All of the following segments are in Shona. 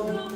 Amen.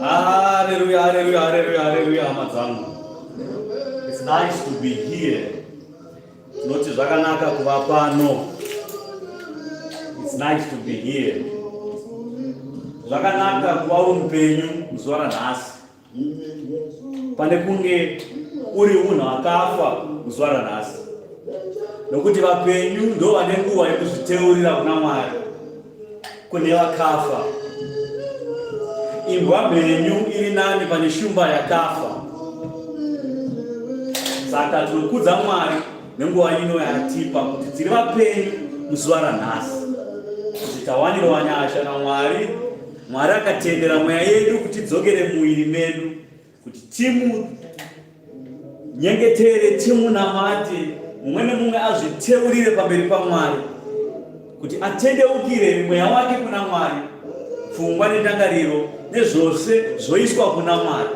Hallelujah, hallelujah, hallelujah, hallelujah, hama dzangu. It's nice to be here. Tinoti zvakanaka kuva pano. It's nice to be here. Zvakanaka kuva uri mupenyu muzuva ranhasi. Pane kunge uri munhu akafa muzuva ranhasi. Nokuti vapenyu ndo vane nguva yekuzviteurira kuna Mwari. Kune vakafa. Imbwa mhenyu iri nani pane shumba yakafa. Saka tinokudza Mwari nenguva ino yaatipa kuti tiri vapenyu muzuva ranhasi. Kuti tawanirwa nyasha naMwari, Mwari akatendera mweya yedu kuti idzokere muviri medu kuti timu nyengetere timunamate mumwe nemumwe azviteurire pamberi pamwari kuti atendeukire mweya wake kuna mwari pfungwa nendangariro nezvose zvoiswa kuna mwari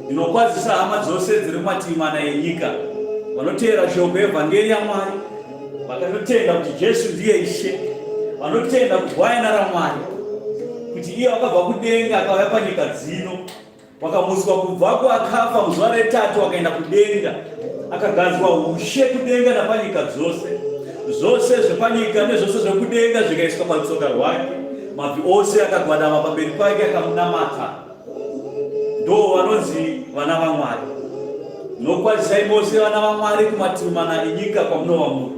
ndinokwazisa hama dzose dziri kumativi mana enyika vanoteera shoko evhangeri yamwari vakanotenda kuti jesu ndiye ishe vanotenda kugwayana ramwari kuti iye wakabva kudenga akauya panyika dzino Wakamutswa kubva kuakafa muzuva retatu akaenda kudenga, akagadzwa ushe kudenga napanyika dzose. Zvose zvepanyika nezvose zvekudenga zvikaiswa patsoka rwake. Mabvi ose akagwadama pamberi pake akamunamata. Ndo vanonzi vana vaMwari. Nokwazisai mose vana vaMwari kumativi mana enyika kwamunova muri.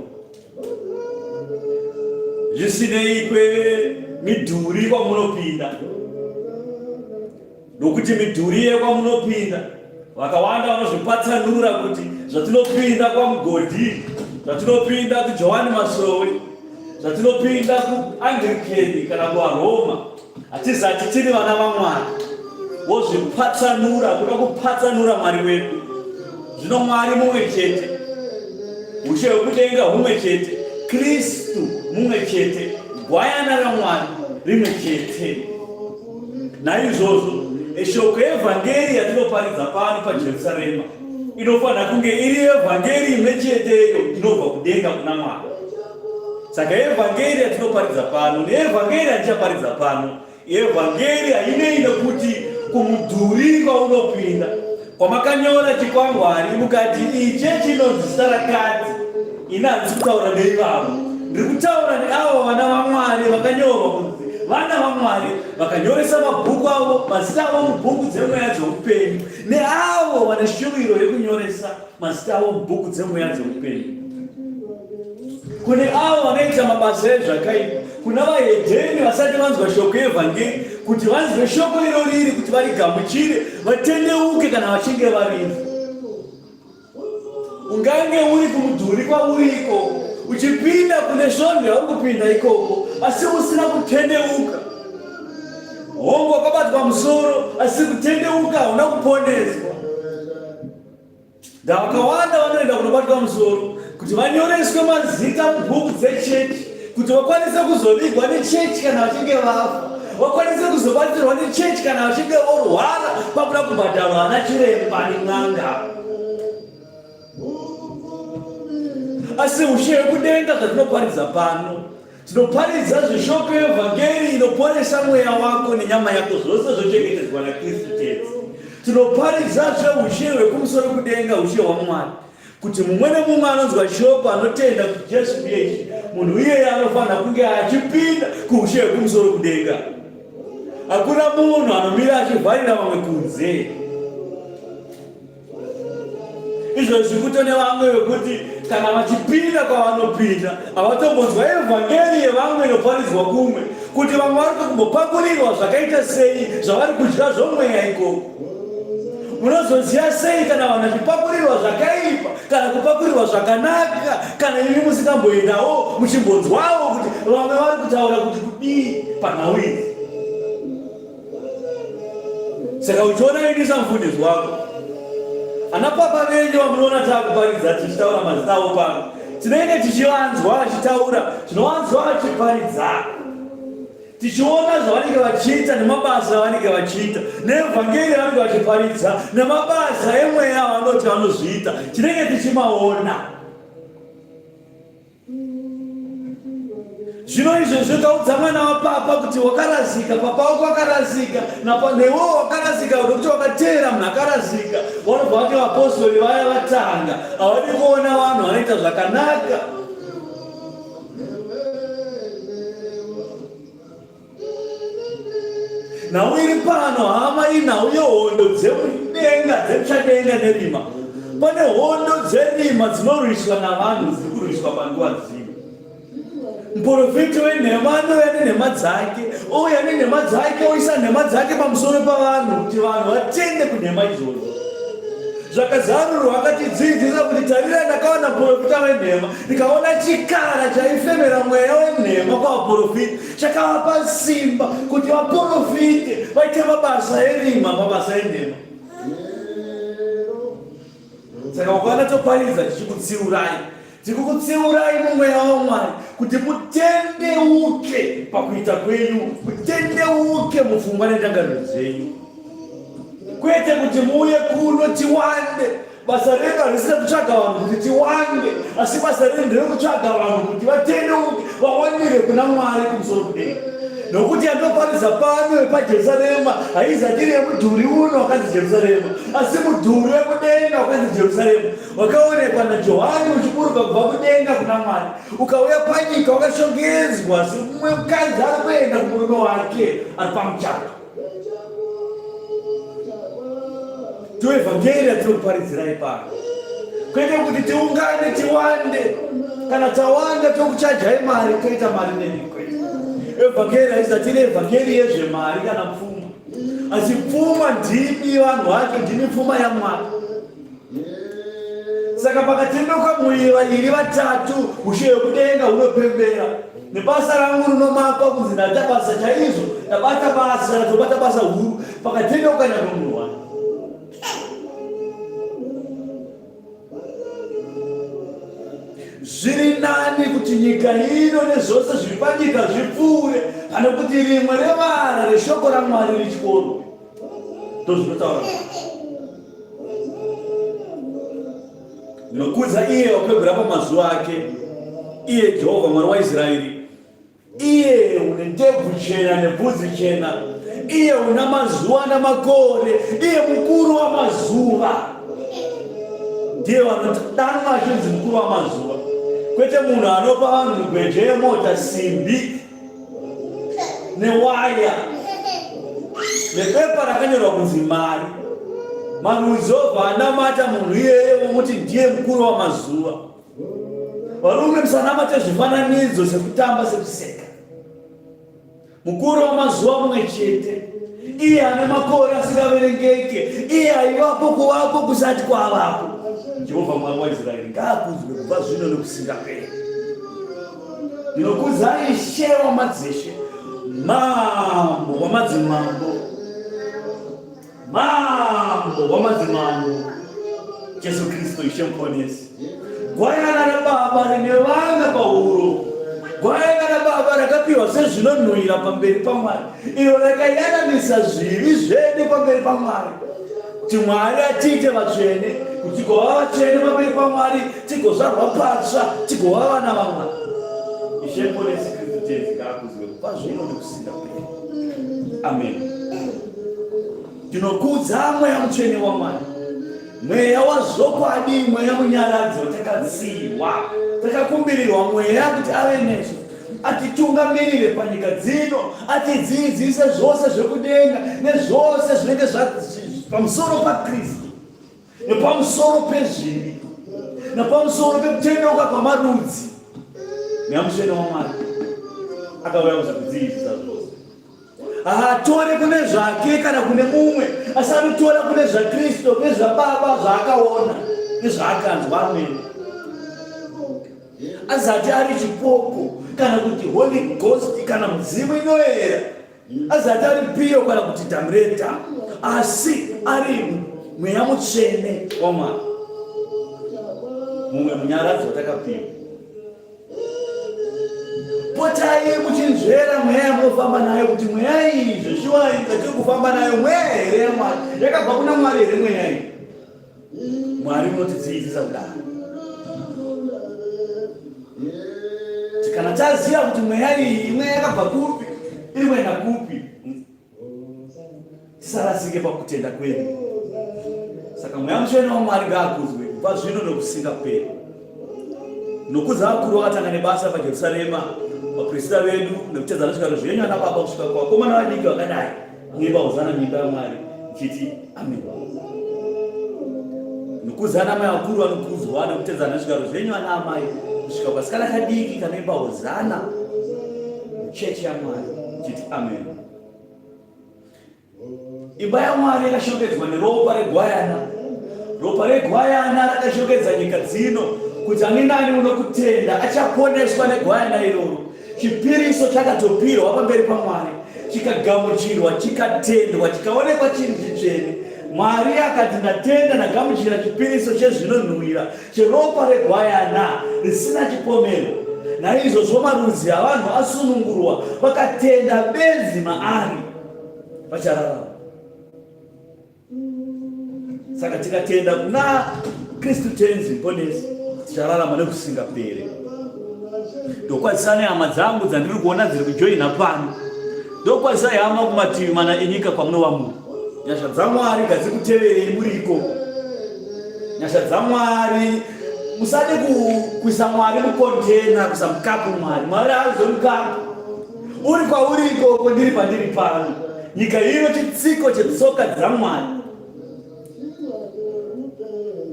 Zvisinei kwemidhuri kwamunopinda Nokuti midhuri yekwamunopinda vakawanda vanozvipatsanura kuti zvatinopinda kwamugodhi, zvatinopinda kuJohani Masowe, zvatinopinda kuAnglican kana kuvaRoma, hatizati tiri vana vaMwari. Wozvipatsanura, kuda kupatsanura Mwari wedu. Zvino Mwari mumwe chete, ushe hwekudenga humwe chete, Kristu mumwe chete, gwayana raMwari rimwe chete. Naizvozvo, shoko yevhangeri yatinoparidza pano paJerusarema inofanira kunge iri evhangeri imwe cheteyo inobva kudenga kuna Mwari. Saka evhangeri yatinoparidza pano neevhangeri yandichaparidza pano, evhangeri hainei nekuti kumudhuri kwaunopinda kwamakanyora chikwangwari mukati iche chinonzi zita rakati Ini handisi kutaura neivavo, ndiri kutaura neavo vana vaMwari vakanyorwa kunzi vana vaMwari, vakanyoresa mabhuku avo, mazita avo mubhuku dzemweya dzeupenyu, neavo vane shuviro yekunyoresa mazita avo mubhuku dzemweya dzeupenyu. Kune avo vanoita mabasa ezvakaipa, kuna vahedheni vasati vanzwa shoko yevhangeri, kuti vanzwe shoko iroriri, kuti varigamuchire, vatendeuke kana vachinge varinzwa. Ungange uri kumudhuri kwauri ikoko uchipinda kune svondo yauri kupinda ikoko asi usina kutendeuka. Hongu wakabatwa musoro asi kutendeuka hauna kuponeswa. Ndavakawanda vanoenda kunobatwa musoro kuti vanyoreswe mazita mubhuku dzechechi kuti vakwanise kuzovigwa nechechi kana vachinge vafa vakwanise kuzobatsirwa nechechi kana vachinge vorwara pakuda kubhadharwa ana chiremba nen'anga asi ushe hwekudenga zvatinoparidza pano tinoparidza zveshoko yevhangeri inoporesa mweya wako nenyama yako zvose zvochengetedzwa nakristu tenzi tinoparidza zveushe hwekumusoro kudenga ushe hwamwari kuti mumwe nemumwe anonzwa shoko anotenda kuti Jesu ndiye Ishe, munhu iyeye anofanira kunge achipinda kuushe hwekumusoro kudenga. Hakuna munhu anomira achivharira vamwe kunze. Izvozvi kutone vamwe vekuti kana vachipinda kwavanopinda havatombonzwa evhangeri yevamwe inoparidzwa kumwe, kuti vamwe vari kumbopakurirwa zvakaita sei zvavari kudya zvomweya ikoko. Munozoziva sei kana vanhu vachipakurirwa zvakaipa kana kupakurirwa zvakanaka kana imi musingamboendawo muchimbonzwawo kuti vamwe vari kutaura kuti kudii panhau idzi? Saka uchiona ini samufundisi wako Ana papa venyu vamunoona takuparidza tichitaura mazita avo pano, tinenge tichivanzwa vachitaura, tinovanzwa vachiparidza, tichiona zvavanenge vachiita nemabasa avanenge vachiita neevhangeri yavanenge vachiparidza nemabasa emweya avanoti vanozviita, tinenge tichimaona. Zvino izvozvi ukaudza mwana wapapa kuti wakarasika, papa wako wakarasika, newewo wakarasika nokuti wakateera munhu akarasika, vanobva vati vapostori vaya vatanga, havadi kuona vanhu vanoita zvakanaka. Nhau iri pano hama inhau yehondo dzemudenga dzemuchadenga nerima. Pane hondo dzerima dzinorwiswa navanhu dziri kurwiswa panguva dzino. Muprofiti wenhema anouya nenhema dzake, ouya nenhema dzake, oisa nhema dzake pamusoro pavanhu kuti vanhu vatende kunhema idzodzo. Zvakazarurwa akatidzidzisa kuti tarira ndakaona muprofita wenhema ndikaona chikara chaifemera mweya wenhema pavaprofita chakavapa simba kuti vaprofite vaite mabasa erima mabasa enhema. Saka ukaona toparidza tichikutsiurai tiri kukutsiurai mumweya waMwari kuti mutendeuke pakuita kwenyu, mutendeuke mupfungwa nendangariro dzenyu, kwete kuti muuye kuno tiwande. Basa redu harisi rekutsvaga vanhu kuti tiwande, asi basa redu nderekutsvaga vanhu kuti vatendeuke, vawanire kuna Mwari kumusoro kudenga. Nokuti yandoparidza pano yepaJerusarema haizati iri yemudhuri uno wakanzi Jerusarema, asi mudhuri wekudenga wakanzi Jerusarema wakaonekwa naJohani uchiburuka kubva kudenga kuna Mwari, ukauya panyika wakashongedzwa semumwe mukadzi ari kuenda kumurume wake ari pamuchato. Toevhangeri yatinokuparidzirai pano, kwete kuti tiungane tiwande, kana tawanda tokuchajai mari toita mari nemi. Kwete, evhangeri haisati iri evhangeri yezvemari kana pfuma, asi pfuma ndimi vanhu vacho, ndimi pfuma yaMwari. Saka pakatendeuka muviri vaviri vatatu, ushe hwekudenga hunopembera. Nebasa rangu rinomakwa kunzi ndaita basa chaizvo, ndabata basa, ndobata basa huru. Pakatendeuka nyangwe munhu wani. Zviri nani kuti nyika ino nezvose zviri panyika zvipfuure pane kuti rimwe revara reshoko raMwari richikoro. Ndozvinotaura. Ndinokudza iye wakwegura pamazuva ake, iye Jehovha Mwari waIsraeri, iye une ndebvu chena nebvudzi chena, iye una mazuva namakore, iye mukuru wamazuva. Ndiye vanodanwa achinzi mukuru wamazuva, kwete munhu anopa vanhu migweje yemota, simbi newaya nebepa rakanyorwa kunzi mari. Marudzi obva anamata munhu iyeye vomuti ndiye mukuru wamazuva. Varume musanamate zvifananidzo sekutamba sekuseka. Mukuru wamazuva mumwe chete, iye ane makore asingaverengeke, iye aivapo kuvapo kusati kwavapo. Jehovha Mwari waIsraeri ngaakudzwe kubva zvino nokusingaperi. Ndinokudza Ishe wamadzishe, Mambo wamadzimambo, Mambo wamadzimambo, Jesu Kristu Ishe Muponesi. Gwayana raBaba rine vanga pahuro, gwayana raBaba rakapiwa sezvinonhuhwira pamberi paMwari, iro rakayananisa zvivi zvedu pamberi paMwari. Kuti Mwari atiite vatsvene, kuti tigova vatsvene pamberi paMwari, tigozvarwa patsva, tigova vana vaMwari. Ishe Muponesi Kristu Tenzi ngaakudzwe kubva zvino nokusingaperi. Amen. Ndinokudza Mweya Mutsvene waMwari, Mweya wazvokwadi, Mweya Munyaradzi watakatsiwa, takakumbirirwa Mweya kuti ave nesu atitungamirire panyika dzino, atidzidzise zvose zvekudenga nezvose zvinenge pamusoro paKristu nepamusoro pezvivi nepamusoro pekutendeuka kwamarudzi. Mweya Mutsvene waMwari akauya kuzotidzidzisa zvose. Haatore kune zvake kana kune mumwe, asi anotora kune zvaKristu, kune zvaBaba, zvaakaona nezvaakanzwa amene. Azati ari chipoko kana kuti Holy Ghost kana mudzimu inoyera, azati ari piyo kana kuti damureta, asi ari Mweya Mutsvene waMwari, mumwe munyaradzi watakapiwa. Potai muchinzvera mweya yamunofamba nayo kuti mweya iyi zveshuwa yatiri kufamba nayo mweya here yaMwari, yakabva kuna Mwari here mweya iyi? Mwari unotidzidzisa kudaro. Kana taziva kuti mweya iyi imweya yakabva kupi iri kuenda kupi, tisarasike pakutenda kwedu. Saka Mweya Mutsvene waMwari ngaakudzwe kubva zvino nokusingaperi. Nokudza vakuru vakatanga nebasa paJerusarema, vaprista vedu nekutedzana zvigaro zvenyu ana baba kusvika kuvakomana vadiki vakadai kuimba hozana muimba yaMwari ichiti amen. Nokudza ana mai vakuru vanokudzwa nekutedzana zvigaro zvenyu ana amai kusvika kuvasikana kadiki kanoimba hozana muchechi yaMwari ichiti amen. Imba yaMwari yakashongedzwa neropa regwayana. Ropa regwayana rakashongedza nyika dzino kuti ani nani unokutenda achaponeswa negwayana iroro. Chipiriso chakatopirwa pamberi paMwari chikagamuchirwa, chikatendwa, chikaonekwa chiri chitsvene. Mwari akati, ndatenda, ndagamuchira chipiriso chezvinonhuwira cheropa regwayana risina chipomero. Naizvozvo marudzi avanhu asunungurwa, vakatenda benzi maari vachararama. Saka tikatenda kuna Kristu Tenzi Muponesi tichararama nekusingapere. Ndokwazisa nehama dzangu dzandiri kuona dziri kujoina pano. Ndokwazisa hama kumativi mana enyika kwamunova muri. Nyasha dzaMwari ngadzikuteverei muri ikoko. Nyasha dzaMwari musade kuisa Mwari mukontena, kuisa mukapu Mwari. Mwari haazo mukapu. Uri kwauri ikoko, ndiri pandiri pano. Nyika ino chitsiko chetsoka dzaMwari.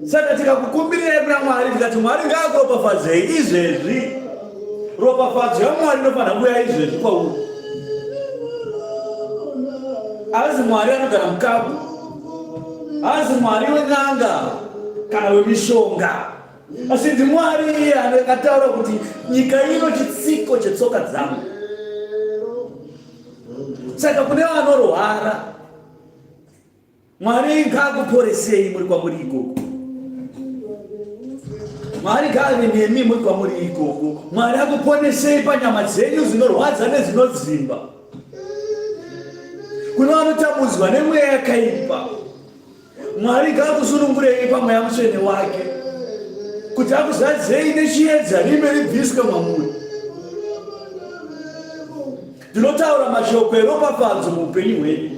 Saka tikakukumbirirai kuna Mwari tikati Mwari ngaakuropafadzei izvezvi, ropafadzo yaMwari inofanira kuuya izvezvi kwauri. Haazi Mwari anogara mukapu, haazi Mwari wen'anga kana wemishonga, asi ndiMwari iye akataura kuti nyika ino chitsiko chetsoka dzangu. Saka kune vanorwara Mwari ngaakuporesei muri kwamuri ikoko. Mwari ngaave nemi muri kwamuri ikoko. Mwari akuponesei panyama dzenyu dzinorwadza nedzinodzimba. Kune vanotambudzwa nemweya yakaipa, Mwari ngaakusunungurei pamweya mutsvene wake kuti akuzadzei nechiedza rime ribviswe mamuri. Ndinotaura mashoko eropafadzo muupenyu hwenyu.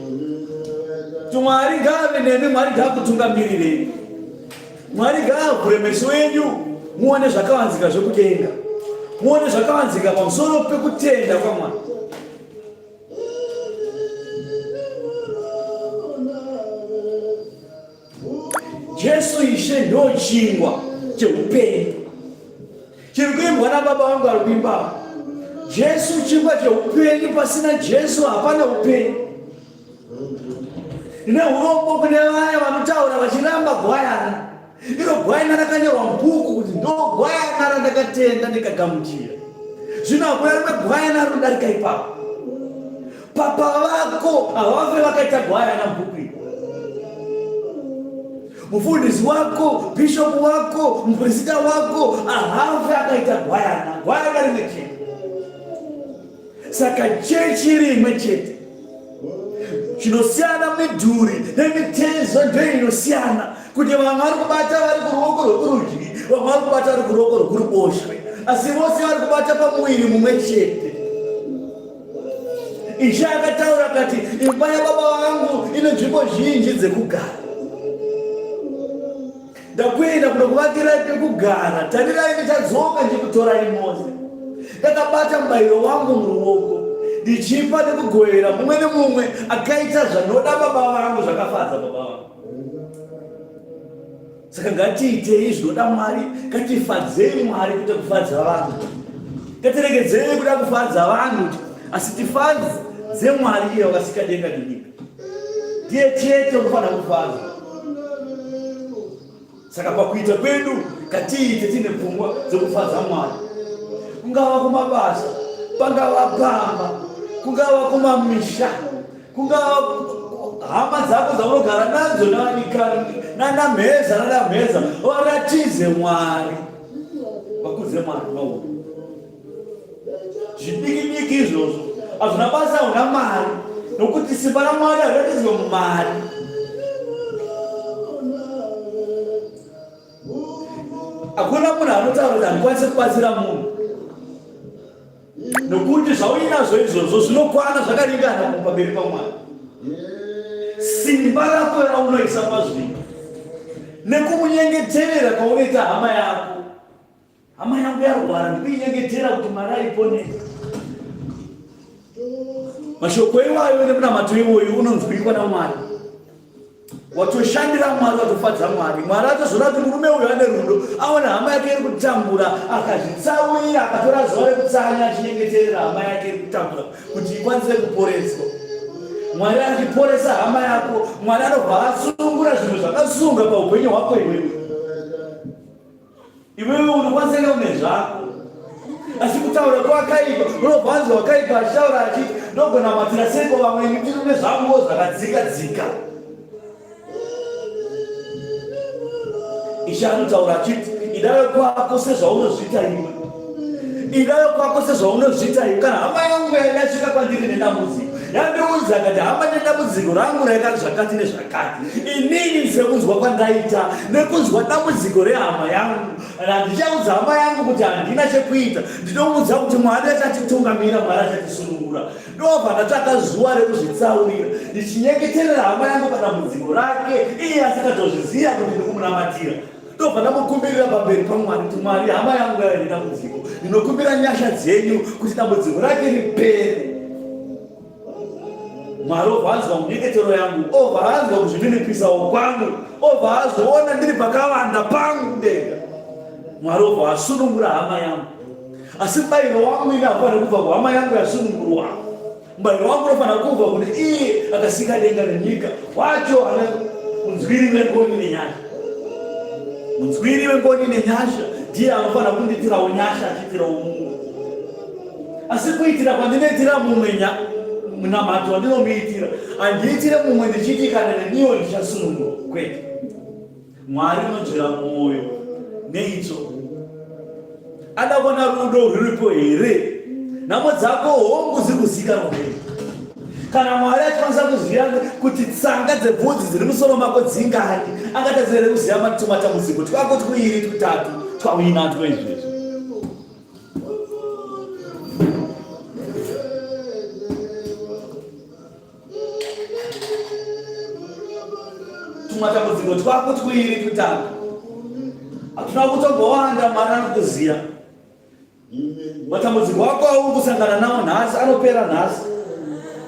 Kuti Mwari ngaave nemi, Mwari ngaakutungamirirei. Mwari ngaavhure meso enyu muone zvakavanzika zvekudenga. Muone zvakavanzika pamusoro pekutenda kwaMwari. Jesu Ishe ndo chingwa cheupenyu chiri kuimbwa nababa vangu vari kuimba. Jesu chingwa cheupenyu, pasina Jesu hapana upenyu. Ndine urombo kune vaya vanotaura vachiramba gwayana. Iro gwayana rakanyorwa mubhuku kuti ndo gwayana randakatenda ndikagamuchira. Zvino hakuna rimwe gwayana rinodarika ipapo. Papa vako havafe vakaita gwayana mubhuku iri. Mufundisi wako, bhishopu wako, mupurisita wako ahafe akaita gwayana, gwayana rimwe chete. Saka chechi iri imwe chete. Chinosiyana midhuri nemitezo ndiyo inosiyana kuti vamwe vari kubata vari kuruoko rwekurudyi, vamwe vari kubata vari kuruoko rwekuruboshwe, asi vose vari kubata pamuviri mumwe chete. Ishe akataura akati, imba yababa vangu ine nzvimbo zhinji dzekugara. Ndakuenda kunokuvakirai pekugara, tarirai ndichadzoka ndichikutorai mose. Ndakabata mubayiro wangu muruoko, ndichipa nekugovera mumwe nemumwe akaita zvanoda baba vangu, zvakafadza baba vangu. Saka ngatiitei zvinoda Mwari, ngatifadzei Mwari kwete kufadza vanhu. Ngatiregedzei kuda kufadza vanhu, asi tifadze Mwari iye wakasika denga nenyika. Ndiye chete unofanira kufadzwa. Saka pakuita kwedu ngatiite tine pfungwa dzekufadza Mwari, kungava kumabasa, pangava pamba, kungava kumamisha, kungava Hama dzako dzaunogara nadzo navadikani nanamheza nanamheza varatidze Mwari, vakudze Mwari mauri. Zvidiki diki izvozvo hazvina basa, una mari, nokuti simba raMwari hariratidzwe mumari. Hakuna munhu anotaura kuti handikwanisi kubatsira munhu, nokuti zvauinazvo izvozvo zvinokwana zvakaringana pamberi paMwari. Simba rako raunoisa pazvinhu nekumunyengeterera kwaunoita hama yako. Hama yangu yarwara, ndikuinyengetera kuti Mwari aiponese. Mashoko iwayo nemunamato iwoyo unonzwikwa naMwari. Watoshandira Mwari, watofadza Mwari. Mwari atozoona kuti murume uyu ane rudo, aona hama yake iri kutambura, akazvitsaurira, akatora zuva rekutsanya achinyengeterera hama yake iri kutambura kuti ikwanise kuporeswa. Mwari achiporesa hama yako, Mwari anobva asungura zvinhu zvakasunga paupenyu hwako iwewe. Iwewe unokwanisa kunge une zvako, asi kutaura kwakaipa, unobva wanzwa wakaipa achitaura achiti ndogonamatira seiko vamwe ini ndiri une zvanguwo zvakadzika dzika. Ishe anotaura achiti idayo kwako sezvaunozviita iwe, idayo kwako sezvaunozviita iwe. Kana hama yangu yasvika kwandiri nedambudziko, yandiudza akati hama nedambudziko rangu raita zvakati nezvakati, inini sekunzwa kwandaita nekunzwa dambudziko rehama yangu, handichaudza hama yangu kuti handina chekuita, ndinomuudza kuti Mwari achatitungamira, Mwari achatisunungura. Ndobva ndatsvaka zuva rekuzvitsaurira ndichinyengeterera hama yangu padambudziko rake, iye asakatozviziva kuti ndiri kumunamatira. Ndobva ndamukumbirira pamberi paMwari kuti Mwari, hama yangu yave nedambudziko, ndinokumbira nyasha dzenyu kuti dambudziko rake ripere. Mwari obva anzwa munyengetero yangu, obva anzwa kuzvininipisawo kwangu, obva azoona ndiri pakavanda pangu ndega. Mwari obva asunungura hama yangu. Asi mubayiro wangu ini haufaniri kubva kuhama yangu yasunungurwa. Mubayiro wangu unofanira kubva kune iye akasika denga nenyika, wacho ana munzwiri wengoni nenyasha. Munzwiri wengoni nenyasha ndiye anofanira kundiitirawo nyasha achiitirawo mumwe. Asi kuitira kwandinoitira mumwe munamato wandinomuitira, handiitire mumwe ndichiti kana neniwo ndichasunungurwa. Kwete. Mwari unonzvera mwoyo neitsvo. Ada kuona rudo rwuripo here? Nhamo dzako hongu dziri kuzikanwa here? Kana Mwari achikwanisa kuziva kuti tsanga dzebvudzi dziri musoro mako dzingani, angatadza here kuziva tumatambudziko twako twuiri twutatu twauinatwo izvezvi? Tumatambudziko twako twuiri twutatu hatuna kutombowanda, Mwari anokuziva. Matambudziko ako auri kusangana nawo nhasi anopera nhasi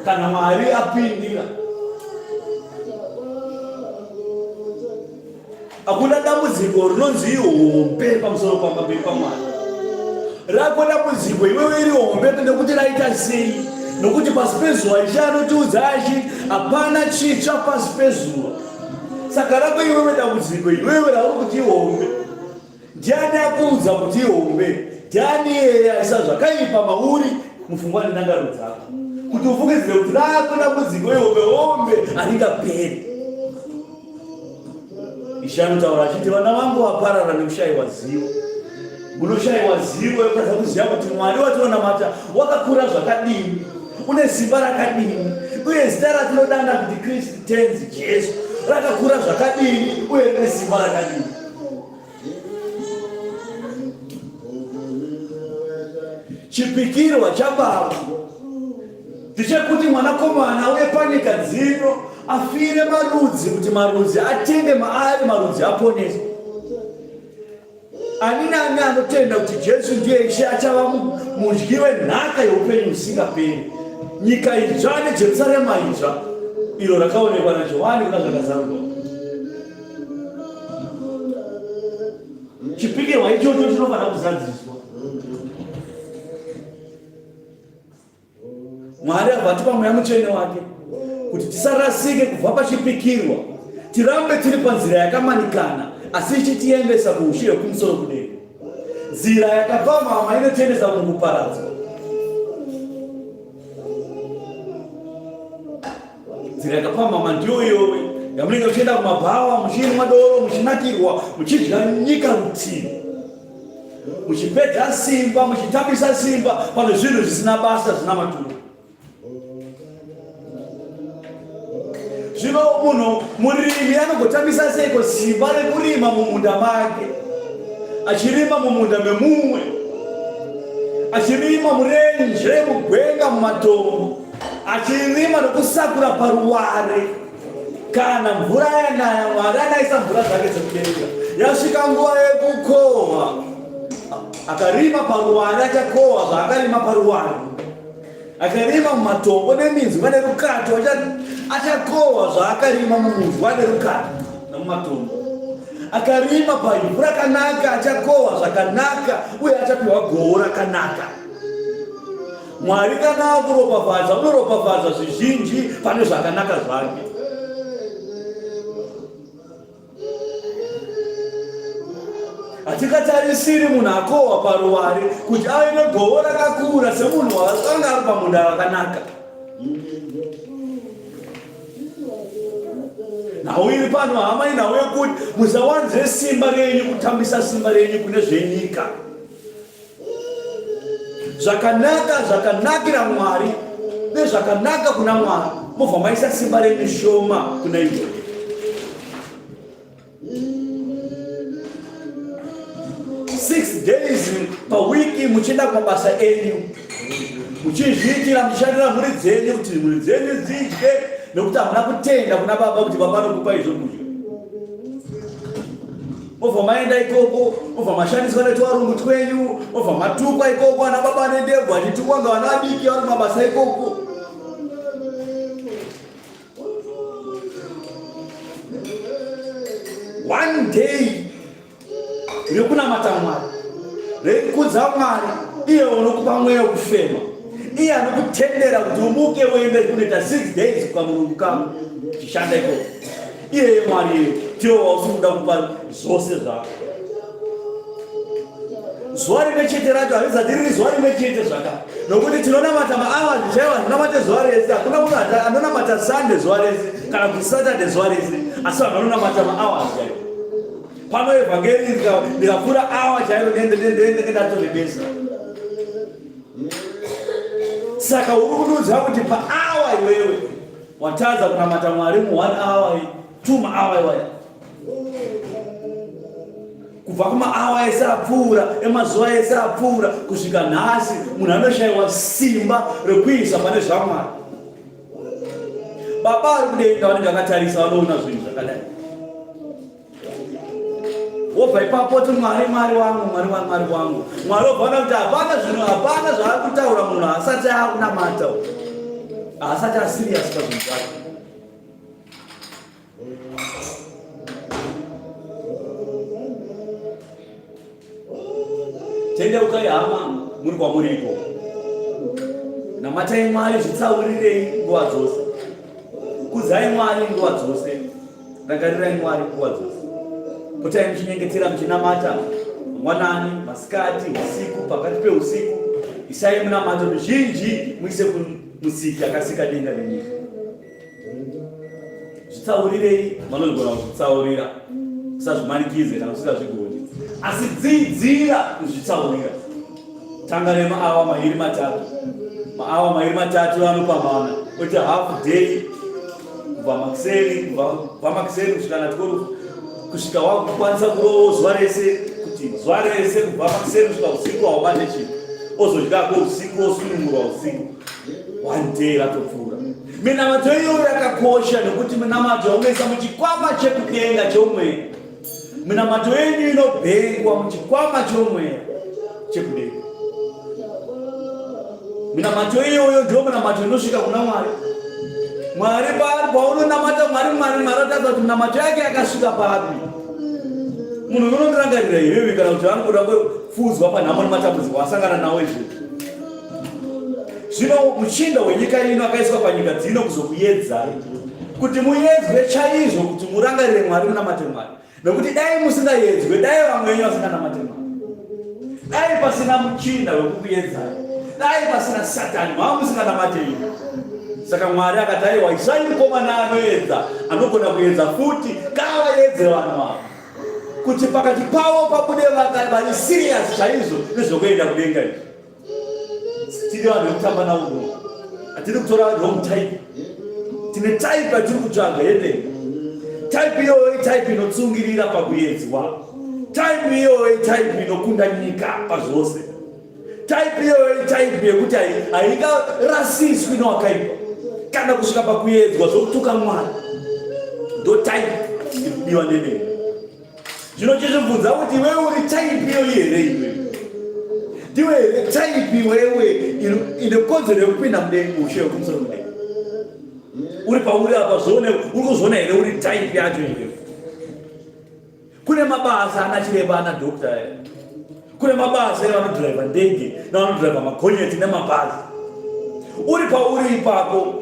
kana Mwari apindira. Hakuna dambudziko rinonzi ihombe pamusoro pamberi paMwari. Rako dambudziko iwewe iri hombe nekuti raita sei? Nokuti pasi pezuva Ishe anotiudza achiti hapana chitsva pasi pezuva. Saka rako iwewe dambudziko iwewe rauri kuti ihombe. Ndiani akuudza kuti ihombe? Ndiani iyeye aisa zvakaipa mauri mupfungwa nendangariro dzako kuti ufungidzire kuti rako dambudziko ihombe hombe haringaperi? Ishe anotaura achiti vana vangu vaparara nekushayiwa zivo. Munoshayiwa zivo yekutadza kuziva kuti Mwari watinonamata wakakura zvakadini, une simba rakadini, uye zita ratinodana kuti Kristu Tenzi Jesu rakakura zvakadini uye rine simba rakadini. Chipikirwa chaBaba ndechekuti mwanakomana auye panyika dzino afire marudzi kuti marudzi atende maari, marudzi aponeswe. Ani naani anotenda kuti Jesu ndiye Ishe achava mudyi wenhaka yeupenyu husingaperi. Nyika itsva neJerusarema idzva iro rakaonekwa naJohani kuna Zvakazarurwa. Chipikirwa ichocho chinofanira kuzadziswa. Mwari abva atipa Mweya Mutsvene wake kuti tisarasike kubva pachipikirwa, tirambe tiri panzira yakamanikana asi ichitiendesa kuushe hwekumusoro kudenga. Nzira yakapamhama inotiendesa mukuparadzwa. Nzira yakapamhama ndiyo iyoyo yamunenge muchienda kumabhawa, muchinwa doro, muchinakirwa, muchidya nyika rutivi, muchipedza simba, muchitambisa simba pane zvinhu zvisina basa, zvisina maturo. Zvino munhu murimi anogotambisa seiko simba rekurima mumunda make, achirima mumunda memumwe, achirima murenje, mugwenga, mumatombo, achirima nokusakura paruware? Kana mvura yanaya, Mwari anaisa mvura dzake dzekudenga, yasvika nguva yekukohwa, akarima paruware achakohwa zvaakarima paruware. Akarima mumatombo neminzwa nerukato, achakohwa zvaakarima mumunzwa nerukato nemumatombo. Akarima paivhu rakanaka, achakohwa zvakanaka uye achapiwa goho rakanaka. Mwari kana akuropafadza, unoropafadza zvizhinji pane zvakanaka zvake. Hatingatarisiri munhu akohwa paruware kuti ave negoho rakakura semunhu waakanga ari pamunda wakanaka. Nhau iri pano hama inhau yekuti musawanze simba renyu kutambisa simba renyu kune zvenyika. Zvakanaka zvakanakira Mwari nezvakanaka kuna Mwari, mobva maisa simba renyu shoma kuna izvozvo. 6 days pawiki muchienda kumabasa enyu muchizviitira muchishandira mhuri dzenyu kuti mhuri dzenyu dzidye nekuti hamuna kutenda kuna baba kuti baba anokupa izvo kudya. Mobva maenda ikoko, mobva mashandiswa netwarungu twenyu, mobva matukwa ikoko, ana baba ane ndebvu achitukwa nga vana vadiki vari kumabasa ikoko. One day rekunamata Mwari, rekukudza Mwari, iye unokupa mweya wekufema, iye anokutendera kuti umuke uende kunoita 6 days kamurungu kako uchishanda ikoko. Iyeye Mwari iye ndiwo wausi kuda kupa zvose zvako. Zuva rimwe chete racho harizati riri zuva rimwe chete zvaka, nokuti tinonamata mahours chaiwo, hatinamate zuva rese. Hakuna munhu anonamata Sunday zuva rese kana kuti Saturday zuva rese, asi vanhu vanonamata mahours chaiwo. Pano evhangeri ndikapfuura hour chairo ndenge ndatorebesa. Saka uri kundiudza kuti paawa iwewe Watadza kunamata Mwari mu 1 hour, 2 mahour iwaya. Kubva kumaawa ese apfuura, emazuva ese apfuura kusvika nhasi, munhu anoshayiwa simba rekuisa pane zvaMwari. Baba vari kudenga vanenge vakatarisa, vanoona zvinhu zvakadai. Wobva ipapo oti Mwari, Mwari wangu, Mwari wangu, Mwari wangu. Mwari wobva ona kuti hapana zvinhu, hapana zvaari kutaura munhu haasati akunamata, haasati asirias pazvinhu zvake. Tendeukai hama, muri kwamuri ikoko. Namatai Mwari, zvitsaurirei nguva dzose. Kudzai Mwari nguva dzose. Rangarirai Mwari nguva dzose. Potai muchinyengetera muchinamata mangwanani, masikati, usiku, pakati peusiku. Isai munamato mizhinji muise kumusiki akasika denga nenyika. Zvitsaurirei, vanogona kuzvitsaurira. Usazvimanikidze kana usingazvigoni. Asi dzidzira kuzvitsaurira. Tanga nemaawa mairi matatu. Maawa mairi matatu anopamana. Oita half day kubva makuseni, kubva makuseni kusvika na 12 kusvika wakukwanisa kurowo zuva rese, kuti zuva rese kubva makuseni kusvika usiku haubate chinhu. Ozodyako usiku, osunungurwa usiku. One day ratopfuura. Minamato iyoyo yakakosha nekuti minamato yaunoisa muchikwama chekudenga cheumweya, minamato yenyu inobhengwa muchikwama cheumweya chekudenga. Minamato iyoyo ndiyo minamato inosvika kuna Mwari. Mwari paunonamata Mwari, Mwari Mwari atadza kuti minamato yake yakasvika papi. Munhu unondirangarira iwewe kana kuti anokuda kupfuudzwa panhamo nematambudziko asangana nawo izvozvo. Zvino muchinda wenyika ino akaiswa panyika dzino kuzokuyedzai kuti muyedzwe chaizvo kuti murangarire Mwari munamate Mwari. Nokuti dai musingayedzwe, dai vamwe venyu vasinganamate Mwari. Dai pasina muchinda wekukuyedzai, dai pasina Satani, mava musinganamate imi. Saka Mwari akati aiwa, isai mukomana anoedza, anogona kuedza futi, ngavaedze vanhu ava kuti pakati pavo pabude vari serious chaizvo nezvekuenda kudenga izvi. Tiri vanhu vekutamba navo muno, hatiri kutora wrong type. Tine type yatiri kutsvaga yedenga. Type iyoyo itype inotsungirira pakuedzwa. Type iyoyo itype inokunda nyika pazvose. Type iyoyo itype yekuti haingarasiswi nowakaipa kana kusvika pakuedzwa zvokutuka Mwari. Ndo type iri kudiwa nedenga. Zvino chizvibvunza kuti iwewe uri type iyoyi here iwe? Ndiwe here type iwewe ine kodzero yekupinda mudenga ushe wekumusoro mudenga? Uri pauri apa zvione uri kuzviona here uri type yacho iwewe? Kune mabasa ana chiremba ana doctor aya. Kune mabasa evanodriver ndege nevanodriver magonyeti nemabhazi. Uri pauri ipapo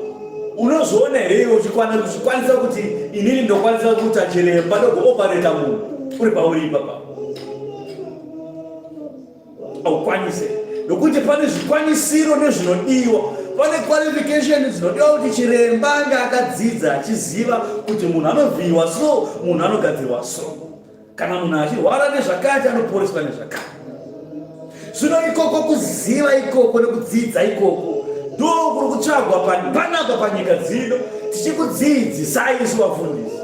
unozviona here iwe uchikwanisa kuti inini ndokwanisa kuita chiremba ndogoopareta munhu uri pauri ipapa? Haukwanise nokuti pane zvikwanisiro nezvinodiwa, pane qualification dzinodiwa kuti chiremba ange akadzidza achiziva kuti munhu anovhiyiwa so, munhu anogadzirwa so, kana munhu achirwara nezvakati anoporeswa nezvakati. Zvino ikoko kuziva ikoko nekudzidza ikoko ndo kuri kutsvagwa panapa panyika dzino, tichikudzidzisai isu vafundisi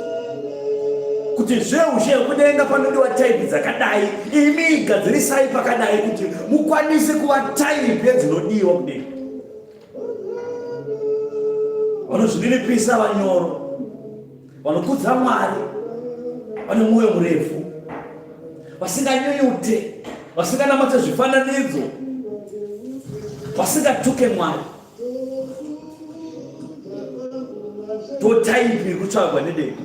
kuti zveushe hwekudenga panodiwa taipi dzakadai, imi gadzirisai pakadai kuti mukwanise kuva taipi yedzinodiwa kudenga. Vanozvininipisa, vanyoro, vanokudza Mwari, vane mwoyo murefu, vasinganyunyute, vasinganamate zvifananidzo, vasingatuke Mwari. Ndotaipi iri kutsvagwa nedenga.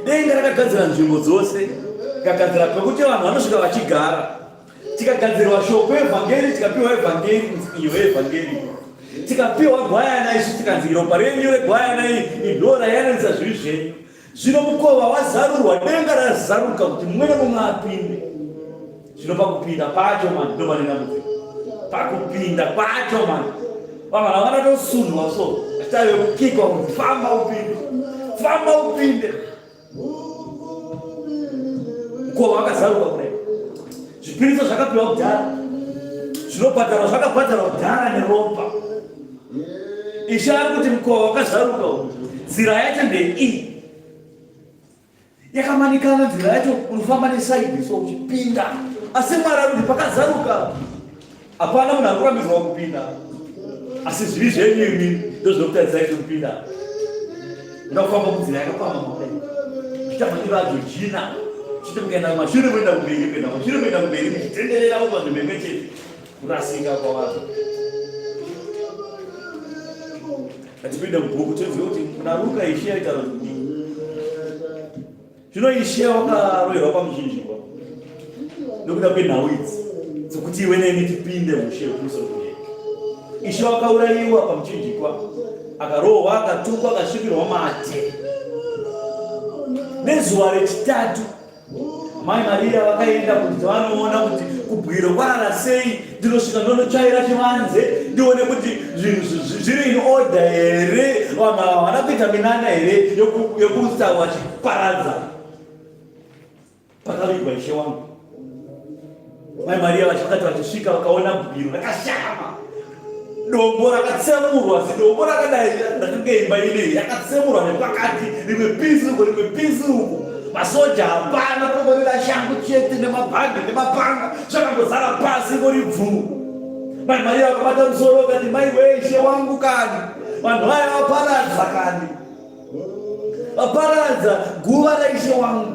Denga rakagadzira nzvimbo dzose, rikagadzira pekuti vanhu vanosvika vachigara. Tikagadzirwa shoko evhangeri, tikapiwa evhangeri, iyo evhangeri. Tikapiwa gwayana isu tikanzi ropa renyu regwayana iyi indoo rayananisa zvivi zvenyu. Zvino mukova wazarurwa, denga razaruka kuti mumwe nemumwe apinde. Zvino pakupinda pacho manje ndo pane dambudziko. Pakupinda kwacho manje vanhu havana tosundwa so achitave kukikwa kuti famba upinde, famba upinde. Mukova wakazaruka kudai, zvipiriso zvakapiwa kudhara, zvinobhadharwa zvakabhadharwa kudhara neropa. Ishe ari kuti mukova wakazaruka uyu, nzira yacho ndeiyi yakamanikana, nzira yacho unofamba nesaidi so uchipinda, asi Mwari ari kuti pakazaruka, hapana munhu ari kurambidzwa kupinda, asi zvivi zvenyu imi ndozvinokutadzisai kuti kupinda. Unoda kufamba munzira yakapamhama kudai, uchiita madiro aJojina, uchiti mukaenda kumashure moenda kumberi, kuenda kumashure moenda kumberi, muchitenderera muri panzvimbo imwe chete, kurasika kwavanhu. Ngatipinde mubhuku tinzwe kuti kuna Ruka Ishe aitaura kuti kudii. Zvino Ishe wakaroverwa pamuchinjikwa nokuda kwenhau idzi dzokuti iwe neni tipinde ushe hwekumusoro kudenga. Ishe wakaurayiwa pamuchinjikwa, akarohwa, akatukwa, akasvikirwa mate. Nezuva rechitatu Mai Maria vakaenda kuti vanoona kuti kubwiro kwarara sei, ndinosvika ndonotsvaira chivanze ndione kuti zvinhu zviri in order here, vanhu ava havana kuita minana here yokusa vachiparadza pakavigwa ishe wangu. Mai Maria vachikati vachisvika vakaona bwiro rakashama dombo rakatsemurwa, zidombo rakadai rakange imba inei yakatsemurwa nepakati, rimwe pisi uko rimwe pisi uko, masoja hapana, kongorira shangu chete nemabhandi nemapanga zvakangozara pasi ngori bvuu. Mai Maria vakabata musoro vakati, mai wee ishe wangu kani, vanhu vaya vaparadza kani, vaparadza guva raishe wangu.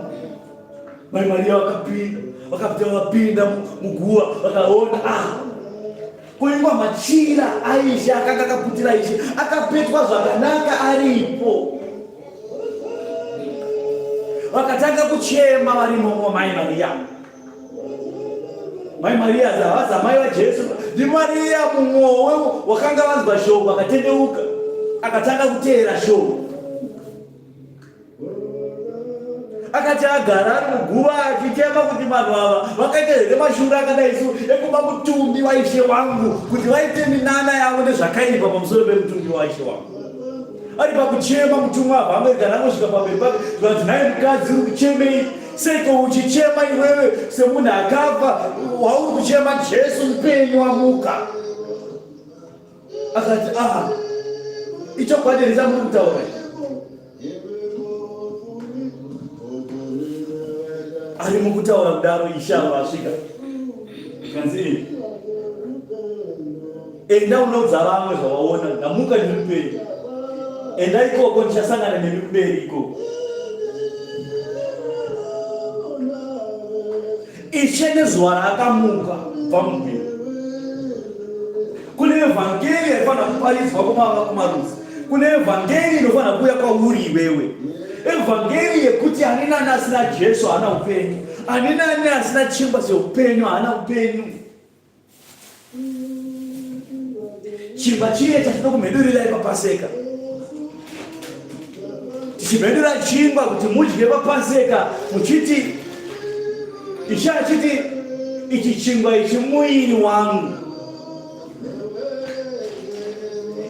Mai Maria vakapinda, vakapinda vapinda muguva vakaona ah kuingwa machira aishe akanga akaputira ishe akapetwa zvakanaka aripo. Vakatanga kuchema varimo mai Maria. Mai Maria havazi amai vaJesu, ndiMaria mumwe wakanga vanzwa shoko akatendeuka akatanga kuteera shoko. Akati agara ari muguva achichema kuti vanhu ava vakaita here mashura akadai so ekuba mutumbi waishe wangu kuti vaite minana yavo nezvakaipa pamusoro pemutumbi waishe wangu. Ari pakuchema mutumwa abva Amerika angosvika pamberi pake zvikanzi nhai mukadzi uri kuchemei? Seiko uchichema iwewe semunhu akafa wauri kuchema Jesu mupenyu amuka. Akati aha ichokwadi here chamuri kutaura ari mukutaura kudaro ishe avo asvika kanzi enda unoudza vamwe zvawaona ndamuka ndiri mupenyu enda ikoko ndichasangana nemi kumberi ikoko Ishe nezuva raakamuka kubva mubwiro. Kune evhangeri yaifanira kuparidzwa kumarudzi. Kune evhangeri inofanira kuuya kwauri iwewe. Evhangeri yekuti ani nani asina Jesu haana upenyu. Ani nani asina chingwa cheupenyu haana upenyu. Chingwa chiye chatinokumhedurirai paPaseka. Tichimhedura chingwa kuti mudye paPaseka muchiti Ishe achiti ichi chingwa ichi muiri wangu.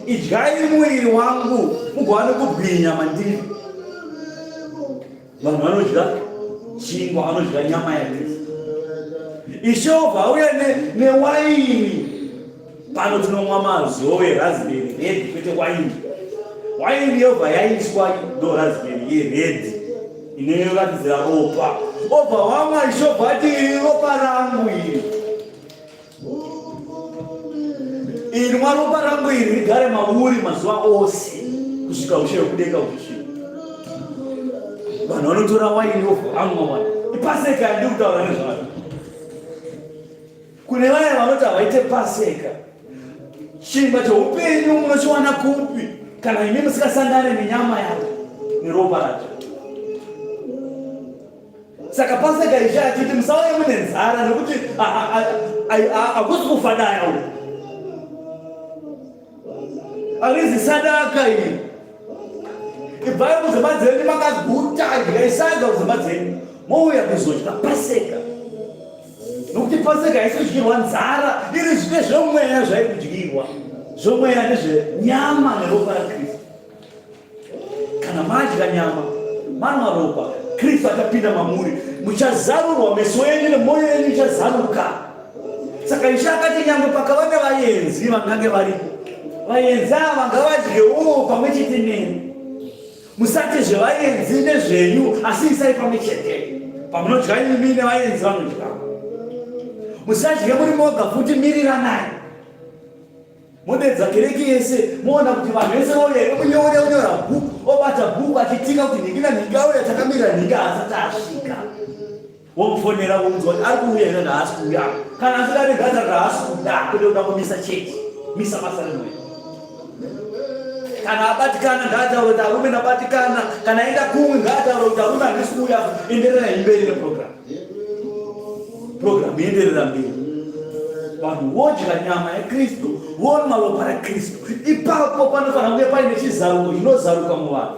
Idyai muiri wangu mugowane kubwinya mandiri. Vanhu vanodya chingwa, vanodya nyama yaKristu. Ishe obva auya newaini. Pano tinomwa mazowe raspberry red kwete waini. Waini yobva yaiswa ndo raspberry yered inoratidzira ropa. Obva wamwa Ishe obva ati iri ropa rangu iri. Inwa ropa rangu iri rigare mauri mazuva ose kusvika ushe hwekudenga huchisvika. Vanhu vanotora waini vovhamwa wani. Ipaseka yandiri kutaura nezvayo. Kune vaya vanoti havaite paseka, chingwa cheupenyu munochiwana kupi kana imi musingasangane nenyama yacho neropa racho? Saka paseka ishe achiti musauye mune nzara nekuti hakusi kufadaya uku. Harizi sadaka iyi. Ibvai kudzimba dzenyu makaguta, idyai sadza kudzimba dzenyu mouya kuzodya paseka. Nokuti paseka haisi kudyirwa nzara, iri zvine zvomweya zvaikudyiwa. Zvomweya ndezvenyama neropa raKristu. Kana madya nyama, manwa ropa, Kristu achapinda mamuri, muchazarurwa meso enyu nemwoyo yenyu ichazaruka. Saka Ishe akati nyangwe pakava nevaenzi vangange varipo, vaenzi ava ngavadyewo pamwe chete neni. Musati zvevaenzi nezvenyu, asi isai pamwe chete. Pamunodya imi nevaenzi vanodya. Musadye muri moga futi, miriranai. Modedza kereke yese moona kuti vanhu vese vauya here munyori onyora bhuku obata bhuku achitika kuti nhingi nanhingi auya takamirira nhingi haasati asvika womufonera womuudza kuti ari kuuya here haasi kuuya kana asingadi gaza haasi kuda kwete kuda kumisa chechi misa basa remweya kana abatikana ngaataure kuti arume ndabatikana kana aenda kumwe ngaataure kuti arume handisi kuuya enderera imberi neprogram Program ienderera mberi. Vanhu vodya nyama yaKristu, vonwa ropa raKristu. Ipapo panofanira kunge paine chizaruko chinozaruka muvanhu.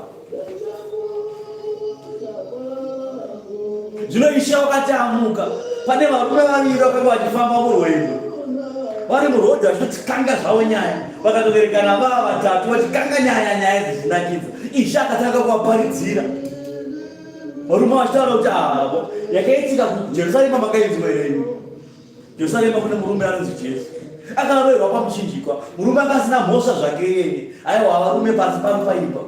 Zvino Ishe wakati amuka, pane varume vaviri vakanga vachifamba murwendo vari murodhi vachitotikanga zvavo nyaya, vakatoverekana vava vatatu vachikanga nyaya, nyaya dzichinakidza. Ishe akatanga kuvaparidzira. Varume vachitaura kuti avo yakaitika kuJerusarema makainzwa here imi? Jerusarema kune murume anonzi Jesu akaroverwa pamuchinjikwa, murume anga asina mhosva zvake iyene. Aiwa varume pasi pano paipa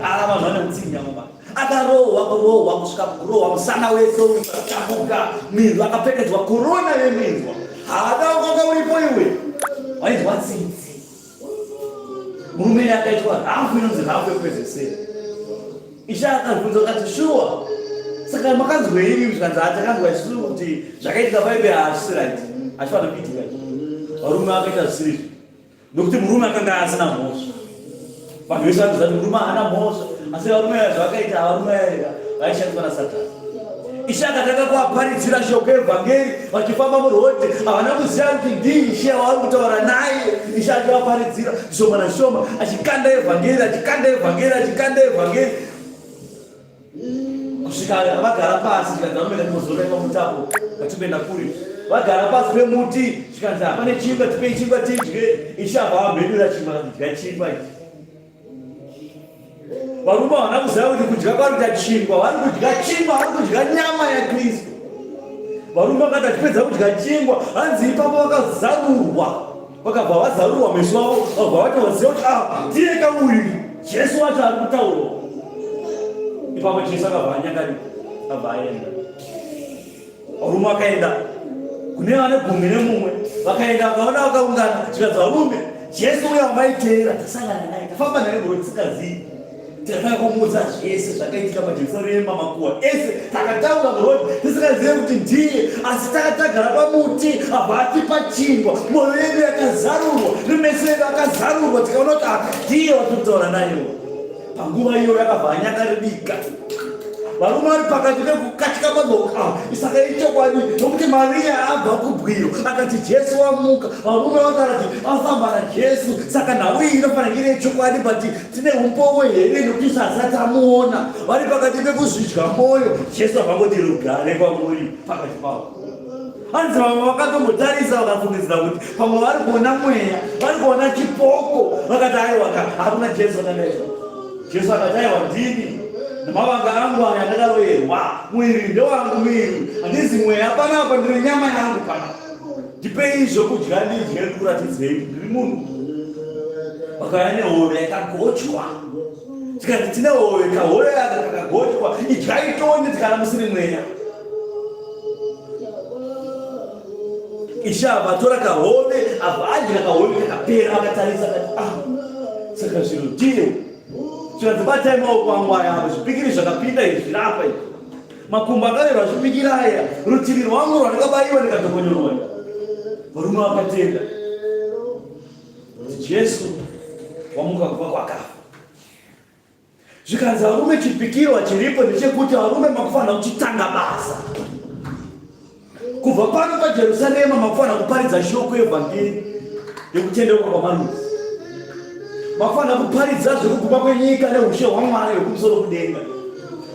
ava vanhu vane utsinye mama akarohwa kurohwa kusvika kurohwa musana wese ukatambuka minzwa akapfekedzwa korona yeminzwa haada wakanga uripo iwe wainzwa tsitsi Murume iye akaitwa rafu inonzi rafu yekupedzesera. Ishe akabvunza akati shuwa saka makanzwei imi zvikanzi takanzwa isusu kuti zvakaitika paibe hazvisi right hazvifanira kuitika varume vakaita zvisiri izvo nokuti murume akanga asina mhosva vanhu vese vanoziva kuti murume haana mhosva asi varume aya zvavakaita varume aya vaishandiswa nasatani Ishe akatanga kuvaparidzira shoko evhangeri vachifamba murodhi, havana kuziva kuti ndiIshe wavari kutaura naye. Ishe achivaparidzira zvishoma nashoma, achikanda evhangeri, achikanda evhangeri, achikanda evhangeri, kusvika Kusvika vagara pasi, zvikanzi varume ngatimozorora pamuti apo patikuenda kuri. Vagara pasi pemuti, zvikanzi hapane chingwa, tipei chingwa tidye. Ishe abva vamhedura chingwa, akati dya chingwa ichi. Varume havana kuziva kuti kudya kwari kuita chingwa, vari kudya chingwa, vari kudya nyama yaKristu. Varume vakati vachipedza kudya chingwa, hanzi ipapo vakazarurwa, vakabva vazarurwa meso avo, vabva vatoziva kuti ah, ndiye ka uyu Jesu wacho ari kutaurwa. Ipapo Jesu akabva anyangarika, abva aenda. Varume vakaenda kune vane gumi nemumwe, vakaenda vakaona vakaungana, zvikanzi varume, Jesu uya wamaiteera tasangana naye, tafamba naye rwendo tisingazivi, tikatanga kumuudza zvese zvakaitika paJerusarema, makuhwa ese takataura muroad tisingazive kuti ndiye, asi takatagara pamuti abva atipa chingwa, mwoyo yedu yakazarurwa nemeso edu akazarurwa, tikaona kuti ah, ndiye watiri kutaura nayewo. Panguva iyo yakabva anyangaribika. Varume vari pakati pekukatyika magoka ah, saka ichokwadi nokuti Mariya abva kubwiro akati Jesu wamuka. Varume vakarati afamba naJesu, saka nhau iyi inofanira iri yechokwadi, but tine umbowo here nokuti sasa tamuona. Vari pakati pekuzvidya mwoyo, Jesu akangoti rugare kwamuri pakati pavo. Hanzi vamwe vakatombotarisa vakafungidzira kuti pamwe vari kuona mweya, vari kuona chipoko, vakati aiwa ka hakuna Jesu akadaizvo. Jesu akati aiwa ndini namavanga angu aya ndakaroyerwa, muviri ndewangu muviri, handizi mweya panapa, ndiri nyama yangu panapa. Ndipei zvokudya ndidye ndikuratidzei ndiri munhu. Vakauya nehove yakagochwa tikati tine hove, kahove aka kakagochwa, idyai tonde tikana musiri mweya. Ishe abva atora kahove abva adya kahove kakapera akatarisa akati ah saka zviro ndiye zvikanzi batai maoko angu aya apa zvipikiri zvakapinda izvi zviri apa izvi makumbo akarerwa zvipikiri aya rutivi rwangu rwandakabayiwa ndikadzokonyorwa varume vakatenda kuti Jesu wamuka kubva kwakafa. Zvikanzi varume chipikirwa chiripo ndechekuti varume makufanira kuchitanga basa. Kubva pano paJerusarema makufanira kuparidza shoko yevhangeri yekutendeuka kwamarudzi. Makufanira kuparidza zvekuguma kwenyika neushe hwaMwari hwekumusoro kudenga.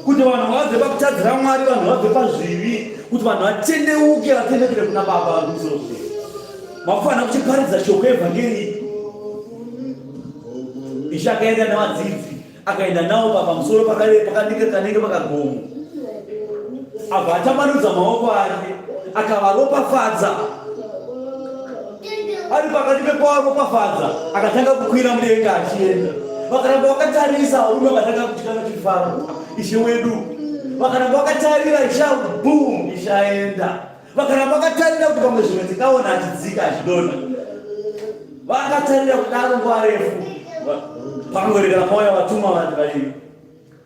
Kuti vanhu vabve pakutadzira Mwari, vanhu vabve pazvivi, kuti vanhu vatendeuke vatendeukire kuna Baba vari kumusoro kudenga. Makufanira kuchiparidza shoko yevhangeri. Ishe akaenda nevadzidzi, akaenda navo pamusoro pakadika kanenge pakagomo. Abva atambanudza maoko ake, akavaropafadza. Ari pakati pekuvaropafadza, akatanga kukwira mudenga achienda. Vakaramba vakatarisa, varume vakatanga kutya vachifara. Ishe wedu. Vakaramba vakatarira, Ishe, boom, Ishe aenda. Vakaramba vakatarira kuti pamwe zvimwe tingaona achidzika achidonha. Vakatarira kudaro nguva refu. Pakangorekera mauya vatumwa vanhu vairi.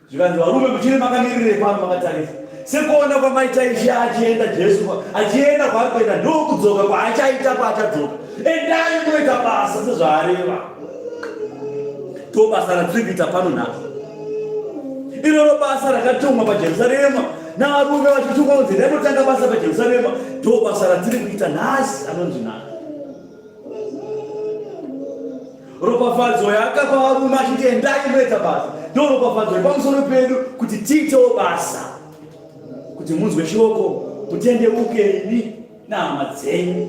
Zvikanzi varume muchiri makamirirei pano makatarisa. Sekuona kwamaita Ishe achienda Jesu achienda kwaari kuenda ndokudzoka kwaachaita paachadzoka. Endai munoita basa sezvaareva. Ndobasa ratiri kuita pano nhasi. Iroro basa rakatumwa paJerusarema navarume vachitumwa kunzi endai munotanga basa paJerusarema, ndo basa ratiri kuita nhasi, anonzi nhasi. Ropafadzo yaakapa varume achiti endai munoita basa, ndo ropafadzo yepamusoro pedu kuti tiitewo basa, kuti munzwe shoko, mutendeuke imi nehama dzenyu.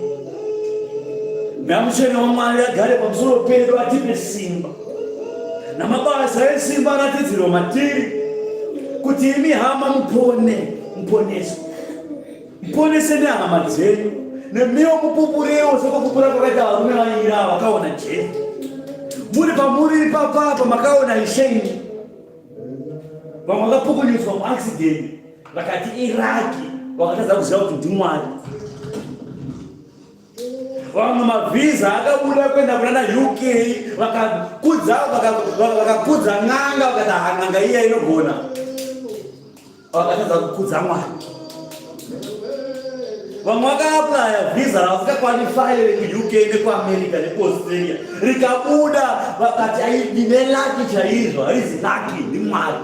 Mweya Mutsvene waMwari agare pamusoro pedu atipe simba namabasa esimba aratidzirwe matiri kuti imi hama mupone muponeswe muponese nehama dzenyu nemiwo mupupurewo sekupupura kwakaita varume vaira vakaona Jesu muri pamuri ipapapa makaona Ishe imi vamwe vakapukunyutswa muaccident vakati iraki vakatadza kuziva kuti ndimwari vamwe mavhiza akabuda kuenda kunana uk vakakudza vakakudza n'anga vakati ha n'anga iya inogona vakatadza kukudza mwari vamwe vakaaplaya vhiza ravasikakwanifaye rekuuk nekuamerica nekuaustralia rikabuda vakati ndine laki chaizvo harizi laki ndimwari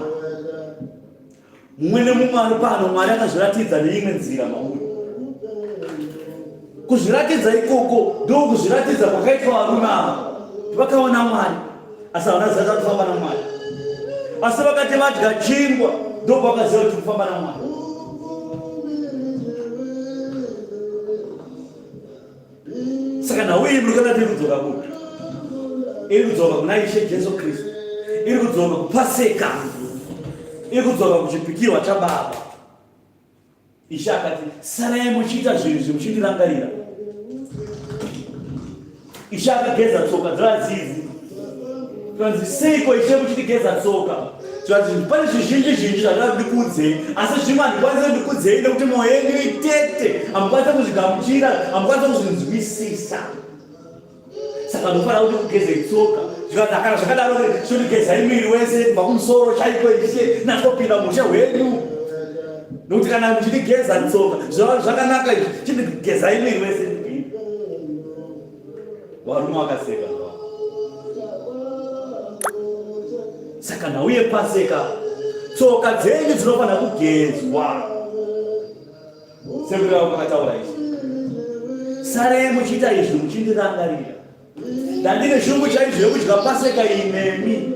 Mumwe nemumwe ari pano, Mwari akazviratidza neimwe nzira mauri. Kuzviratidza ikoko ndokuzviratidza kwakaitwa varume ava. Vakaona Mwari, asi havana zata kufamba naMwari. Asi vakati vadya chingwa, ndopavakaziva kuti kufamba naMwari. Saka nhau iyi muri kuona tiri kudzoka kupi? Iri kudzoka kuna Ishe Jesu Kristu, iri kudzoka kuPaseka, iri kudzoka kuchipikirwa chaBaba. Ishe akati, sarai muchiita zvinhu izvi muchindirangarira. Ishe akageza tsoka dzevadzidzi. Zvikanzi, seiko Ishe muchitigeza tsoka? Zvikanzi, pane zvizhinji zhinji zvandinoda kuti ndikuudzei, asi zvimwe handikwanise ndikuudzei nekuti mwoyo yenyu itete, hamukwanise kuzvigamuchira, hamukwanise kuzvinzwisisa. Saka ndofanira kuti kugezei tsoka. Zvikanzi, kana zvakadaro chindigezai muviri wese kubva kumusoro chaiko Ishe, natopinda mushe hwenyu. Nokuti kana muchindigeza tsoka, zvakanaka izvi, chindigezai muviri wese. Varume vakaseka zvavo. Saka nhau yepaseka, tsoka dzenyu dzinofanira kugezwa sekureva kwakataura Ishe. Sarei muchiita izvi muchindirangarira. Ndandine shungu chaizvo yekudya paseka iyi nemi,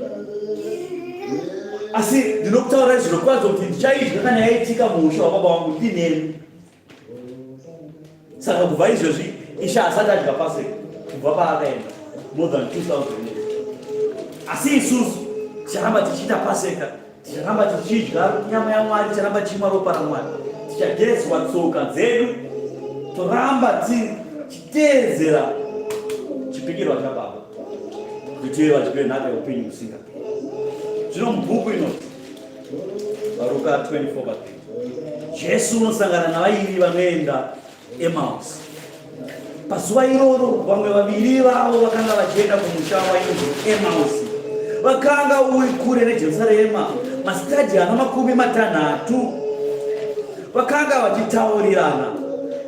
asi ndinokutaurai zvirokwazvo kuti ndichaidya kana yaitika muushe hwababa vangu ndinemi. Saka kubva izvezvi Ishe asati adya paseka kubva paakaenda more than 2000 years. Asi isusu ticharamba tichiita paseka, ticharamba tichidya nyama yaMwari, ticharamba tichimwa ropa raMwari, tichagezwa tsoka dzedu, toramba tichiteedzera chipikirwa chaBaba kuti tive vadyi venhaka yeupenyu husingaperi. Zvino mubhuku inoti Varuka 24 verse Jesu unosangana navairi vanoenda Emmaus. Pazuva iroro vamwe vaviri vavo vakanga vachienda kumusha wainzi Emmaus. Vakanga uri kure neJerusarema masitadhi ana 30. Vakanga vachitaurirana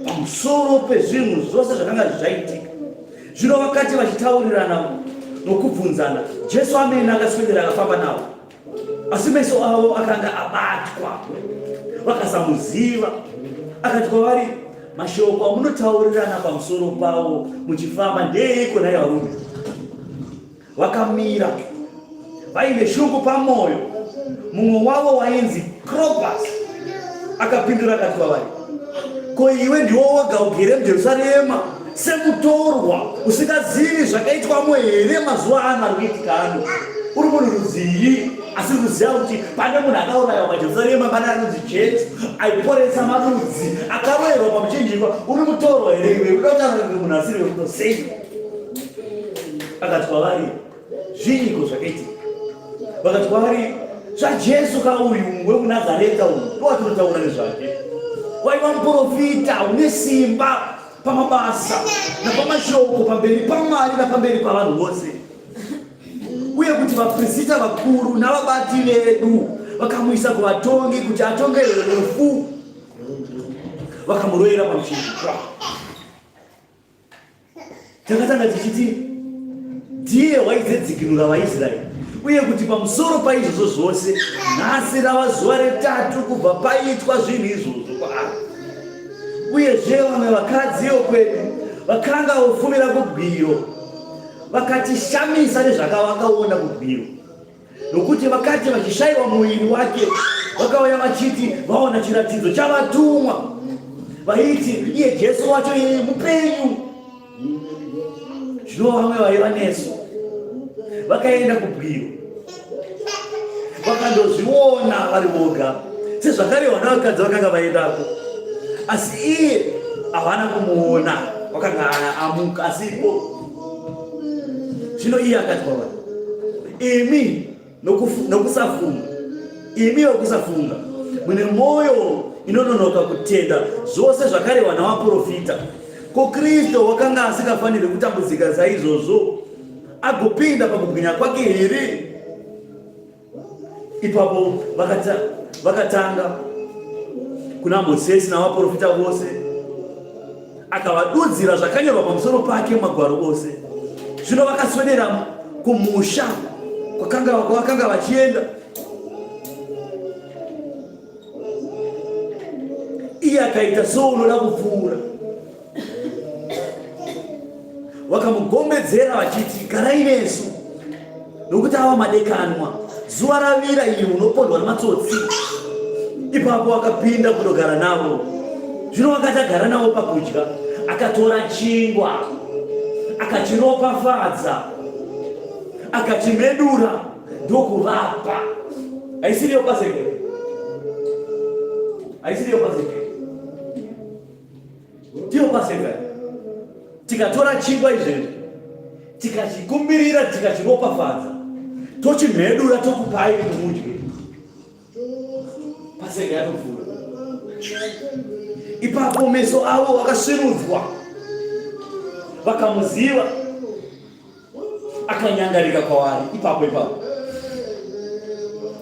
pamusoro pezvinhu zvose zvakanga zvaitika. Zvino vakati vachitaurirana nokubvunzana, Jesu amene akaswedera akafamba navo. Asi meso avo akanga abatwa, vakasamuziva. Akati kwavari, mashoko amunotaurirana pamusoro pawo muchifamba ndeeiko nhai varume? Vakamira vaine shungu pamwoyo. Mumwe wavo wainzi Klopas akapindura akati kwavari, ko iwe ndiwo woga ugere muJerusarema semutorwa usingazivi zvakaitwamo here mazuva ano ari kuitika ano? Uri munhu rudzii asiri kuziva kuti pane munhu akaurayiwa paJerusarema, pane anonzi Jesu aiporesa marudzi, akaroerwa pamuchinjikwa? Uri mutorwa here iwe? Uda kutaura kunge munhu asiri wekuno sei? Akati kwavari, zvinyiko zvakaitika? Vakati kwavari, zvaJesu ka uyu wekuNazareta uyu ndowatinotaura nezvake, waiva muprofita une simba pamabasa napamashoko pamberi paMwari napamberi pavanhu vose, uye kuti vaprisita vakuru navabati vedu vakamuisa kuvatongi kuti atongerwe rufu, vakamuroyera pamuchinjikwa. Takatanga tichiti ndiye waizedzikinura vaIsraeri, uye kuti pamusoro paizvozvo zvose nhasi rava zuva retatu kubva paitwa zvinhu izvozvo kwaari. Uyezve vamwe vakadzi vokwedu vakanga vofumira kubwiro vakatishamisa nezvakavakaona kubwiro. Nokuti vakati vachishayiwa muviri wake, vakauya vachiti vaona chiratidzo chavatumwa, vaiti iye Jesu wacho iye mupenyu. Zvino vamwe vaiva nesu vakaenda kubwiro, vakandozviona vari voga, sezvakarehwa navakadzi vakanga vaendako. Asi iye havana kumuona, wakanga amuka asipo. Zvino iye akati kwavari, imi nokusafunga, imi vokusafunga, mune mwoyo inononoka kutenda zvose zvakarehwa navaprofita. Ko Kristu wakanga asingafaniri kutambudzika saizvozvo agopinda pakubwinya kwake here? Ipapo vakatanga kuna Mosesi navaprofita vose, akavadudzira zvakanyorwa pamusoro pake mumagwaro ose. Zvino vakaswedera kumusha kwakanga vachienda. Iye akaita sounoda kupfuura. Vakamugombedzera vachiti, garai nesu, nokuti ava madekanwa, Zuva ravira iri unopondwa nematsotsi. Ipapo akapinda kundogara navo. Zvino wakati agara navo pakudya, akatora chingwa, akachiropafadza, akachimedura ndokuvapa. Haisiriyo Paseka here? Haisiriyo Paseka here? Ndiyo Paseka. Tikatora chingwa izvezvi tikachikumbirira tikachiropafadza tochimhedura tokupai kuti mudye paseka yatopfuura ipapo meso avo vakasvinudzwa vakamuziva akanyangarika kwavari ipapo ipapo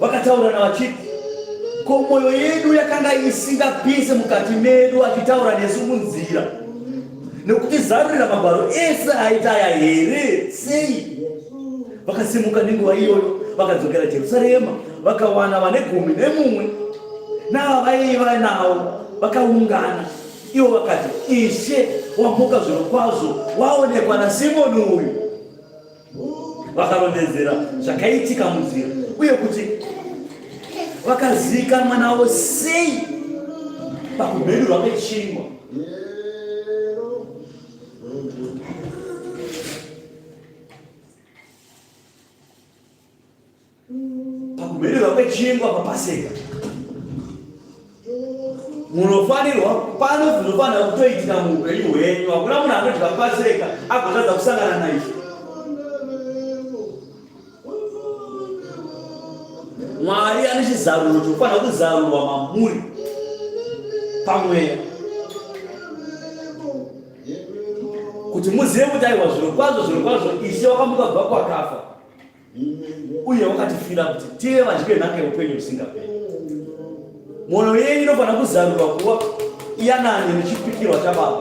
vakataurana vachiti ko mwoyo yedu yakanga isingapise mukati medu achitaura nesu munzira nekutizarurira magwaro ese aita aya here sei vakasimuka nenguva iyoyo vakadzokera jerusarema vakawana vane gumi nemumwe nava vaiva navo vakaungana Ivo vakati, Ishe wamuka zvirokwazvo, waonekwa naSimoni uyu. Vakarondedzera zvakaitika munzira uye kuti vakazivikanwa navo sei pakumedurwa kwechingwa. Pakumedurwa kwechingwa paPaseka munofanirwa pano zvinofanira kutoitika muupenyu hwenyu. Hakuna munhu anodya Paseka agotadza kusangana naishe. Mwari ane chizaruro chokufanira kuzarurwa mamuri pamweya kuti muzive kuti aiwa zvirokwazvo zvirokwazvo Ishe wakamuka kubva kwakafa uye wakatifira kuti tive vadyi venhaka yeupenyu husingaperi. Mwoyo yenyu inofanira kuzarurwa kuva iyanane nechipikirwa chaBaba.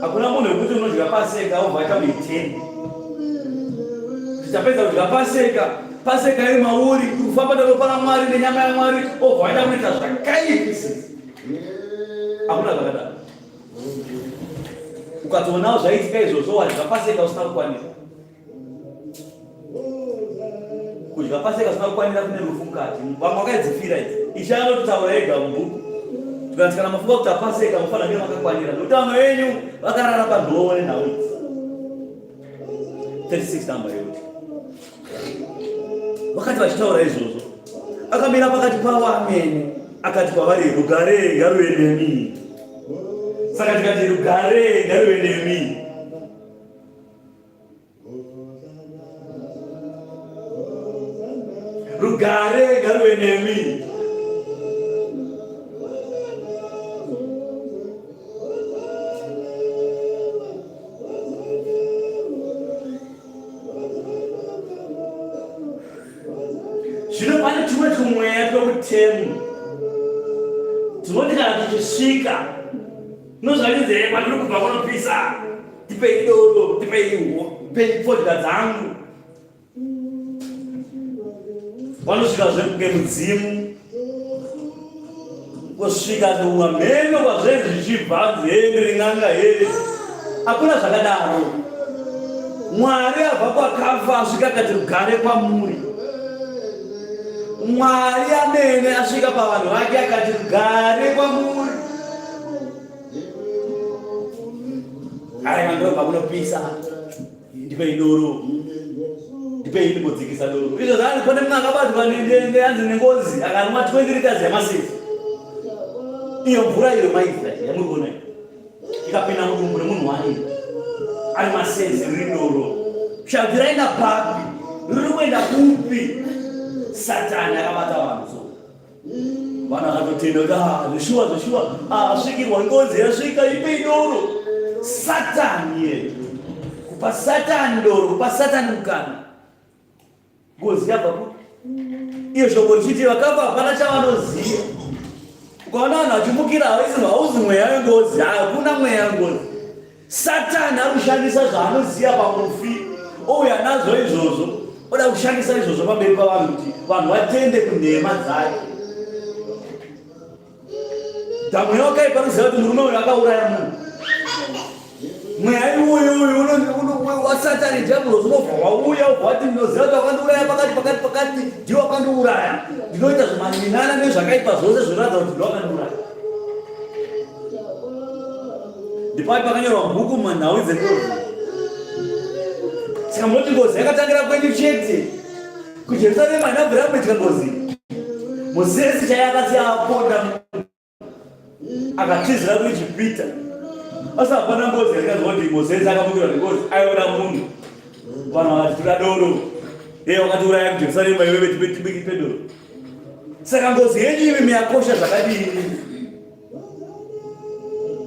Hakuna munhu wekuti unodya paseka obva aita muiteni. Tichapedza kudya paseka, paseka iri mauri, kufamba neropa raMwari nenyama yaMwari, obva waenda kunoita zvakaipisisa. Hakuna zvakadaro. Ukatoonawo zvaitika izvozvo wadya paseka usina kukwanira. Kudya paseka usina kukwanira kune rufu mukati. Vamwe vakaidzifira idzi. Ishe anototaura ega mubhuku. Tikanzi kana mafunga kuti apaseka mufanira kunge makakwanira. Nokuti vamwe venyu vakarara panhovo nenhau idzi. 36 number yoti. Vakati vachitaura izvozvo, akamira pakati pavo amene akati kwavari, rugare ngaruve nemi. Saka tikati rugare ngaruve nemi. Rugare ngaruve nemi. Zvino pane tumwe tumweya twekutemu tinoti kana tichisvika nozvarinzee kwandiri kubva kunopisa, tipei doro, tipei tipei fodya dzangu. Vanosvika zvekunge mudzimu kusvika kumwa mheno kwazvee zvichibva hee ndiri n'anga hee hakuna zvakadaro mwari abva kwakafa asvika akati rugare kwamuri mwari amene asvika pavanhu vake akati rugare kwamuri aiwa ndobva kunopisa ndipei doro ndipei ndimbodzikisa doro izvo zvaani pane mumwe akabatwa neanzi nengozi akanwa 20 liters yamasese iyo mvura iyo maiza yamuri kuona ikapinda mudumbu remunhu wani ari masese riri doro shavi raenda papi riri kuenda kupi satani akabata vanhu so Vanhu vakatotenda kuti ah, zveshuwa zveshuwa ah, asvikirwa ngozi yasvika ipei doro. Satani ye kupa satani doro, kupa satani mukana. Ngozi yabva kupi? Iyo shoko richiti vakafa hapana chavanoziva. Ukaona vanhu vachimukira hauzi mweya wengozi, hakuna mweya wengozi. Satani ari kushandisa zvaanoziva pamufi ouya nazvo izvozvo, oda kushandisa izvozvo pamberi pavanhu kuti vanhu vatende kunhema dzake. Dhamweya wakaipa ruziva kuti murume uyu akauraya munhu. Mweya iwoyo uyo wasatani dhiabhurosi unobva wauya ubva wati ndinoziva kuti wakandiuraya pakati pakati pakati ndiwe wakandiuraya. Ndinoita zvimaninana nezvakaipa zvose zvinoratidza kuti ndiwe wakandiuraya. Ndipai pakanyorwa bhuku manhau dzengozi. Saka munoti ngozi yakatangira kwenyu chete. KuJerusarema haina kubvira yamboitika ngozi. Mosesi chaiye akasiya aponda akatizira kuIjipita. Asi hapana ngozi yakanzwa kuti Mosesi akamukirwa nengozi aiona munhu. Vanhu vakati toda doro. Iye wakatiuraya kuJerusarema iwewe tipe doro. Saka ngozi yenyu imi yakosha zvakadini?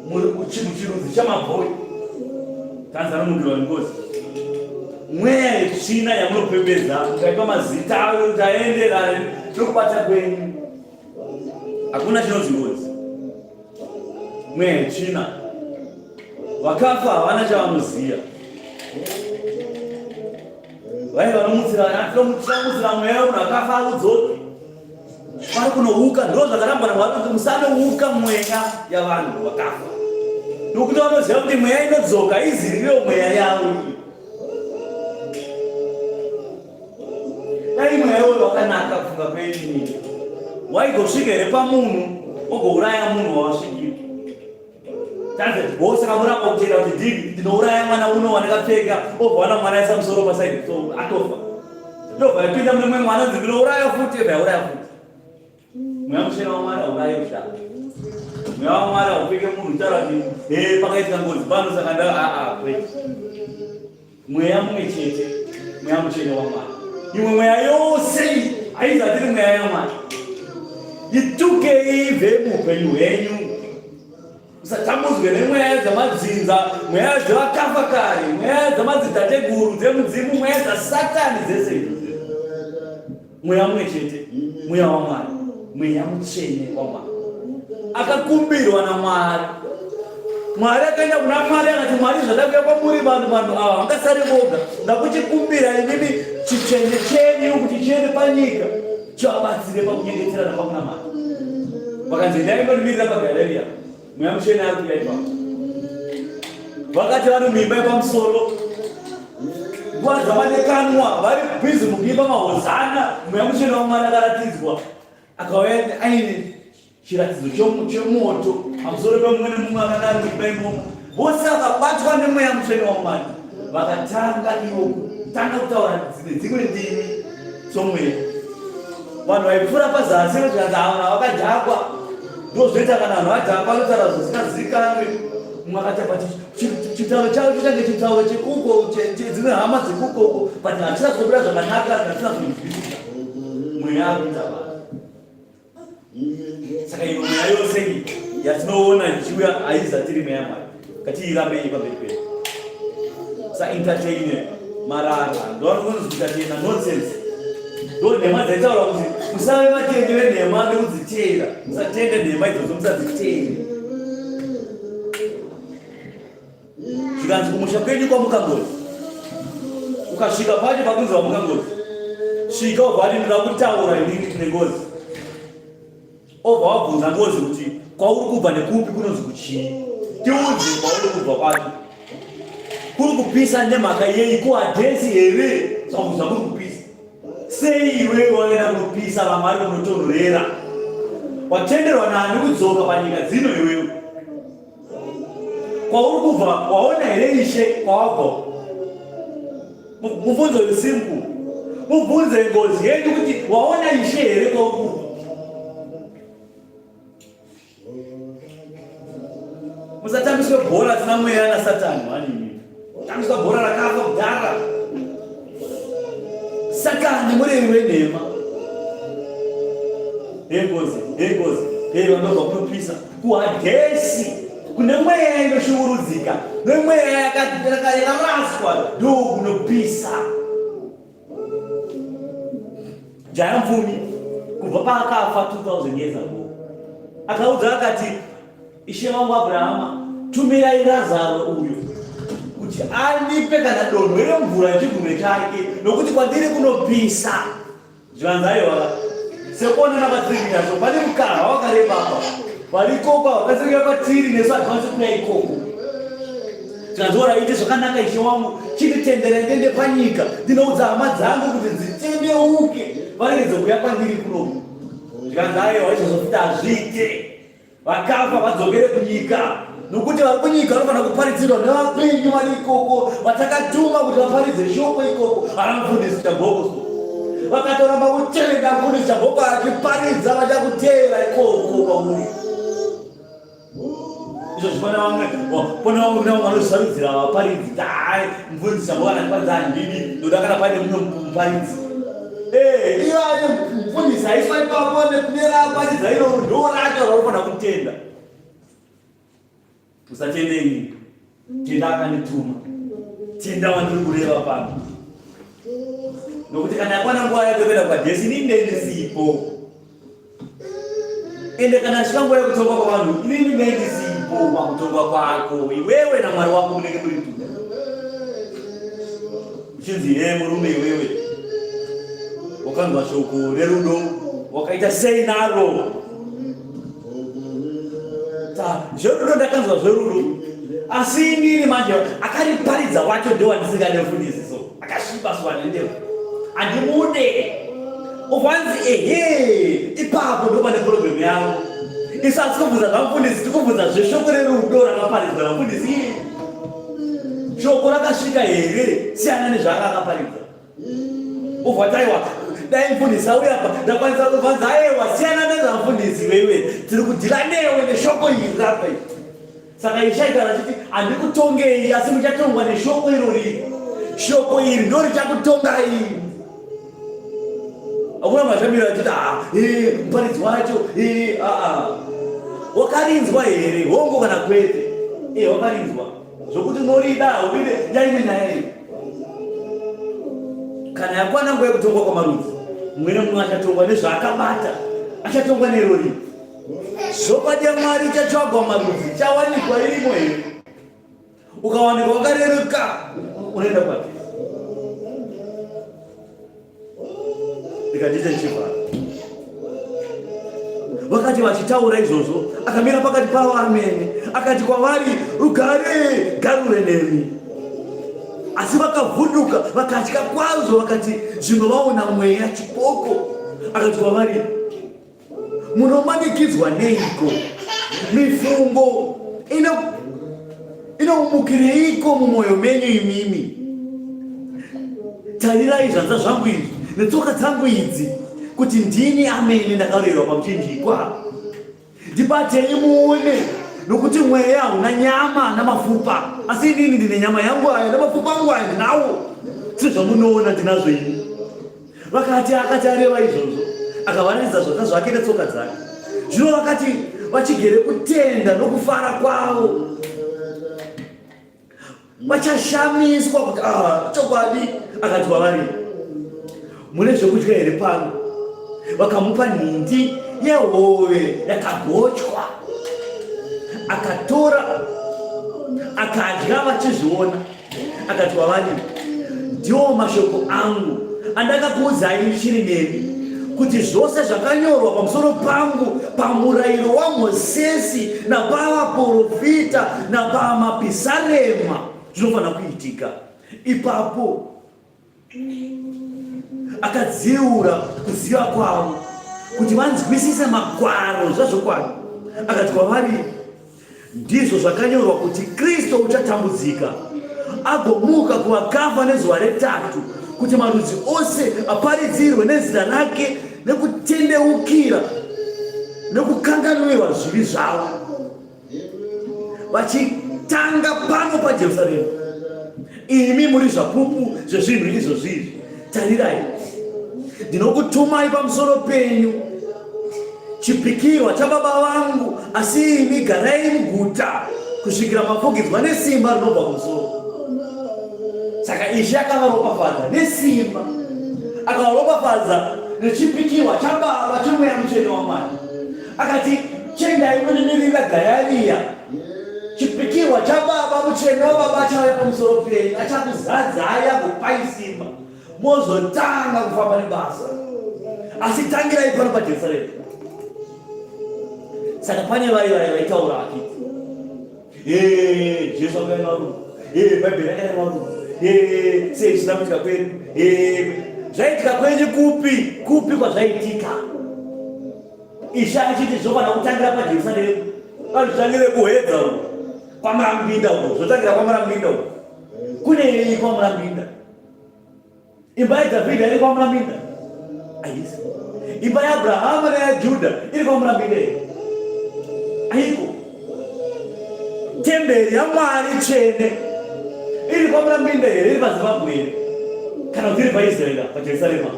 Muri muchirudzi chamabhoi tanzi anomukirwa nengozi. Mweya yetsvina yamunopembedza mukaipa mazita ayo kuti aenderane nokubata kwenyu. Hakuna chinonzi ngozi. Mweya yetsvina. Vakafa havana chavanoziva. Vaye vanomutsira vanomutsira mweya wemunhu akafa audzoki. Vari kunouka ndo zvakarambwa naMwari kuti musanouka mweya yavanhu vakafa. Nokuti vanoziva kuti mweya inodzoka iziriyo mweya yavo. Dai mweya iwoyo wakanaka kufunga kwenyu waigosvika here pamunhu ogouraya munhu wawasvikira? Tanze vose kamuramba kutenda kuti ndini ndinouraya mwana uno wandakapfeka obva wana mwana aisa musoro pasaidi so atofa. Ndobva yapinda mune mumwe mwana nzi ndinouraya futi obva yauraya futi. Mweya mutsvene waMwari hauraye kudaro. Mweya waMwari haupfeke munhu utaura kuti he pakaitika ngozi pano saka nda aa kwete. Mweya mumwe chete, mweya mutsvene waMwari. Imwe mweya yose haizati iri mweya yaMwari. Itukei ibve muupenyu hwenyu. Musatambudzwe nemweya dzamadzinza, mweya dzevakafa kare, mweya dzamadzitateguru, dzemudzimu, mweya dzasatani dzese idzodzo. Mweya mumwe chete, mweya waMwari, mweya mutsvene waMwari. Akakumbirwa naMwari. Mwari akaenda kuna Mwari akati, Mwari zvadakuya kwamuri vanhu vanhu ava vangasare voga. Ndakuchikumbira imimi chitsvene chenyu kuti chiende panyika chivabatsire pakunyengetera napakunamata. Vakanzi endai munondimirira paGalileya. Mweya mutsvene ari kuuya ipapo. Vakati vari muimba yepamusoro nguva dzamadekanwa vari bhizi mukuimba mahozana, mweya mutsvene waMwari akaratidzwa akauya aine chiratidzo chemoto pamusoro pemumwe nemumwe akanga ari muimba imomo. Vose vakabatwa nemweya mutsvene waMwari vakatanga ivo kutanga kutaura dzimwe ndimi dzomweya. Vanhu vaipfuura pazasi vanotiranza ava vanhu vakadhakwa. Ndozvinoita kana vanhu vadhakwa vanotaura zvisingazivikanwi. Mumwe akati apa chitauro chavo chichange chitauro chekuko chedzimwe hama dzekuko uko but hachina kubuda zvakanaka hachina kunzwisisa. Mweya akuita basa. Saka iyo mweya yose iyi yatinoona ichiuya haizati iri mweya Mwari. Ngatiirambe iyi pamberi pedu. Sa entertainer marara ndovanonzi kuentertainer nonsense. Ndo nhema dzaitaura kuti musave vatendi venhema nekudziteera. Musatende nhema idzodzo musadziteere. Zvikanzi kumusha kwenyu kwamuka ngozi. Ukasvika pacho pakunzi wamuka ngozi. Svika ubva wati ndinoda kutaura inini tine ngozi. Obva wabvunza ngozi kuti kwauri kubva nekupi kunonzi kuchii. Tiudze kwauri kubva kwacho. Kuri kupisa nemhaka yei kuadhesi here zvakuri kupisa. Sei iwewe waenda kunopisa vamwe vari kunotonhorera? Watenderwa nani kudzoka panyika dzino iwewe? Kwauri kubva waona here ishe kwawabva? Mubvunzo uri simple. Mubvunze ngozi yenyu kuti waona ishe here kwauri kubva? Musatambiswe bhora risina mweya nasatani mhani imi. Tambiswa bhora rakafa kudhara. Satani murevi wenhema. Hey ngozi, hey ngozi, hey vanobva kunopisa kuhadhesi kune mweya inoshuurudzika nemweya yakaraswa ndokunopisa. Jaya Mfumi kubva paakafa 2000 years ago akaudza akati ishe wangu Abrahama tumirai Razaro uyu kuti andipe kana donhwe remvura yechigunwe chake nokuti kwandiri kunopisa. Zvivanzi aiwa sekuonana kwatiri kuita so pane mukaha wakareba apa varikoko vakasirika kwatiri nesu hatikwanisi kuya ikoko. Zvikanzi ite zvakanaka ishe wangu, chinditendera ndiende panyika ndinoudza hama dzangu kuti dzitendeuke varegedze kuuya kwandiri kunoku. Zvikanzi aiwa izvozvo futi hazviite. Vakafa vadzokere kunyika nokuti vari kunyika vanofanira kuparidzirwa nevapenyu vari ikoko vatakatuma kuti vaparidze shoko ikoko. Ana mufundisi Chaboko so vakatoramba kutenda mufundisi Chaboko achiparidza vachakuteera ikoko kwauri. Izvozvi pane vamwe pane vamwe kune vamwe vanosarudzira vaparidzi dai mufundisi Chaboko anachiparidza handidi ndoda kana paine mumwe muparidzi. Eh, iyo aine mufundisi aiswa ipapo neraparidza iroro ndo racho raunofanira kutenda. Usatende ini, tenda akandituma, tenda wandiri kureva pano. Nokuti kana yakwana nguva yako yekuenda kwadhesi, ini ndendisipo. Ende kana asvika nguva yekutongwa kwavanhu, inini ndendisipo pakutongwa kwako. Iwewe naMwari wako munenge muri tu. Uchinzi he murume iwewe, wakanzwa shoko rerudo, wakaita sei naro? Zverudo ndakanzwa zverudo, asi inini manje akariparidza wacho ndewandisingade mufundisi so akasviba so handindewo handimude. Ukwanzi ehe ipapo ndo pane problem yavo. Isu hatisi kubvunza zvamufundisi, tiri kubvunza zveshoko rerudo rakaparidzwa namufundisi. Shoko rakasvika here? Siyana nezvaanga akaparidza. Ubva taiwa dai mufundisi auya apa ndakwanisa kuvanza ayewa siyana nezvamufundisi wewe tiri kudhila newe neshoko iri rapa iri. Saka Ishe aitaura achiti handikutongei asi muchatongwa neshoko irori. Shoko iri ndo richakutongai. Hakuna mazhamiro achiti ah, eh, muparidzi wacho eh, ah, ah. Wakarinzwa here hongo kana kwete? Eh, wakarinzwa zvokuti unorida hauride yaimwe nyaya iyi. Kana yakwana nguva yekutongwa kwamarudzi, mumwe nemumwe achatongwa nezvaakabata, achatongwa nerori. Zvokwadi yaMwari ichatsvagwa marudzi, ichawanikwa irimo here? Ukawanikwa wakareruka, unoenda kwapi? Ndikandite ndichivhara. Vakati vachitaura izvozvo, akamira pakati pavo amene, akati kwavari, rugare garure nemi. Asi vakavhunduka vakatya kwazvo, vakati, zvino vaona mweya chipoko. Akati kwavari, Munomanikidzwa neiko? Mifungo inomukireiko mumwoyo menyu imimi? Tarirai zvanza zvangu izvi netsoka dzangu idzi, kuti ndini amene ndakarerwa pamuchinjikwa. Ndibatei muone, nokuti mweya hauna nyama namafupa, asi inini ndine nyama yangu aya namafupa angu aya ndinawo, sezvamunoona ndinazvo ini. Vakati akati areva izvozvo, akavaratidza zvanza zvake netsoka dzake. Zvino vakati vachigere kutenda nokufara kwavo, vachashamiswa kuti ah, chokwadi. Akati kwavari, mune zvekudya here pano? Vakamupa nhindi yehove yakagochwa, akatora akadya vachizviona. Akati kwavari, Ndiwo mashoko angu andakakuudzai ndichiri nemi, kuti zvose zvakanyorwa pamusoro pangu pamurayiro waMosesi napavaporofita napamapisarema zvinofanira kuitika. Ipapo akadziura kuziva kwavo kuti vanzwisise magwaro zvazvokwadi. Akati kwavari, Ndizvo zvakanyorwa kuti Kristu uchatambudzika agomuka kuvakafa nezuva retatu, kuti marudzi ose aparidzirwe nezita rake nekutendeukira nekukanganwirwa zvivi zvavo, vachitanga pano paJerusarema. Imi muri zvapupu zvezvinhu izvozvi izvi. Tarirai, ndinokutumai pamusoro penyu chipikirwa chababa vangu, asi imi garai muguta kusvikira mafukidzwa nesimba rinobva kumusoro. Saka Ishe akavaropafadza nesimba, akavaropafadza nechipikirwa chababa chemweya mutsvene waMwari. Akati, chendai mundimirira Garirea, chipikirwa chababa mutsvene wababa achauya pamusoro penyu, achakuzadzai agokupai simba, mozotanga kufamba nebasa. Asi tangirai pano paJerusarema. Saka pane vai vai vaitaura akiti, Jesu akauya nevarungu. Ee, Bhaibheri rakareva kuti ee, sei zvisina kuitika kwedu? Ee, zvaitika kwenyu kupi? Kupi kwazvaitika? Ishe achiti zvofanira kutangira paJerusarema. Ngazvitangire kuHedza uko, kwaMurambinda uko, zvotangira kwaMurambinda uko. Kunei kwaMurambinda? Imba yaDhavhidha iri kwaMurambinda? Haisi. Imba yaAbrahama neyaJudha iri kwaMurambinda here? Haiko. Temberi yaMwari tsvene iri kwaMurambinda here? Iri paZimbabwe here? Kana kuti iri paIsraeri, paJerusarema?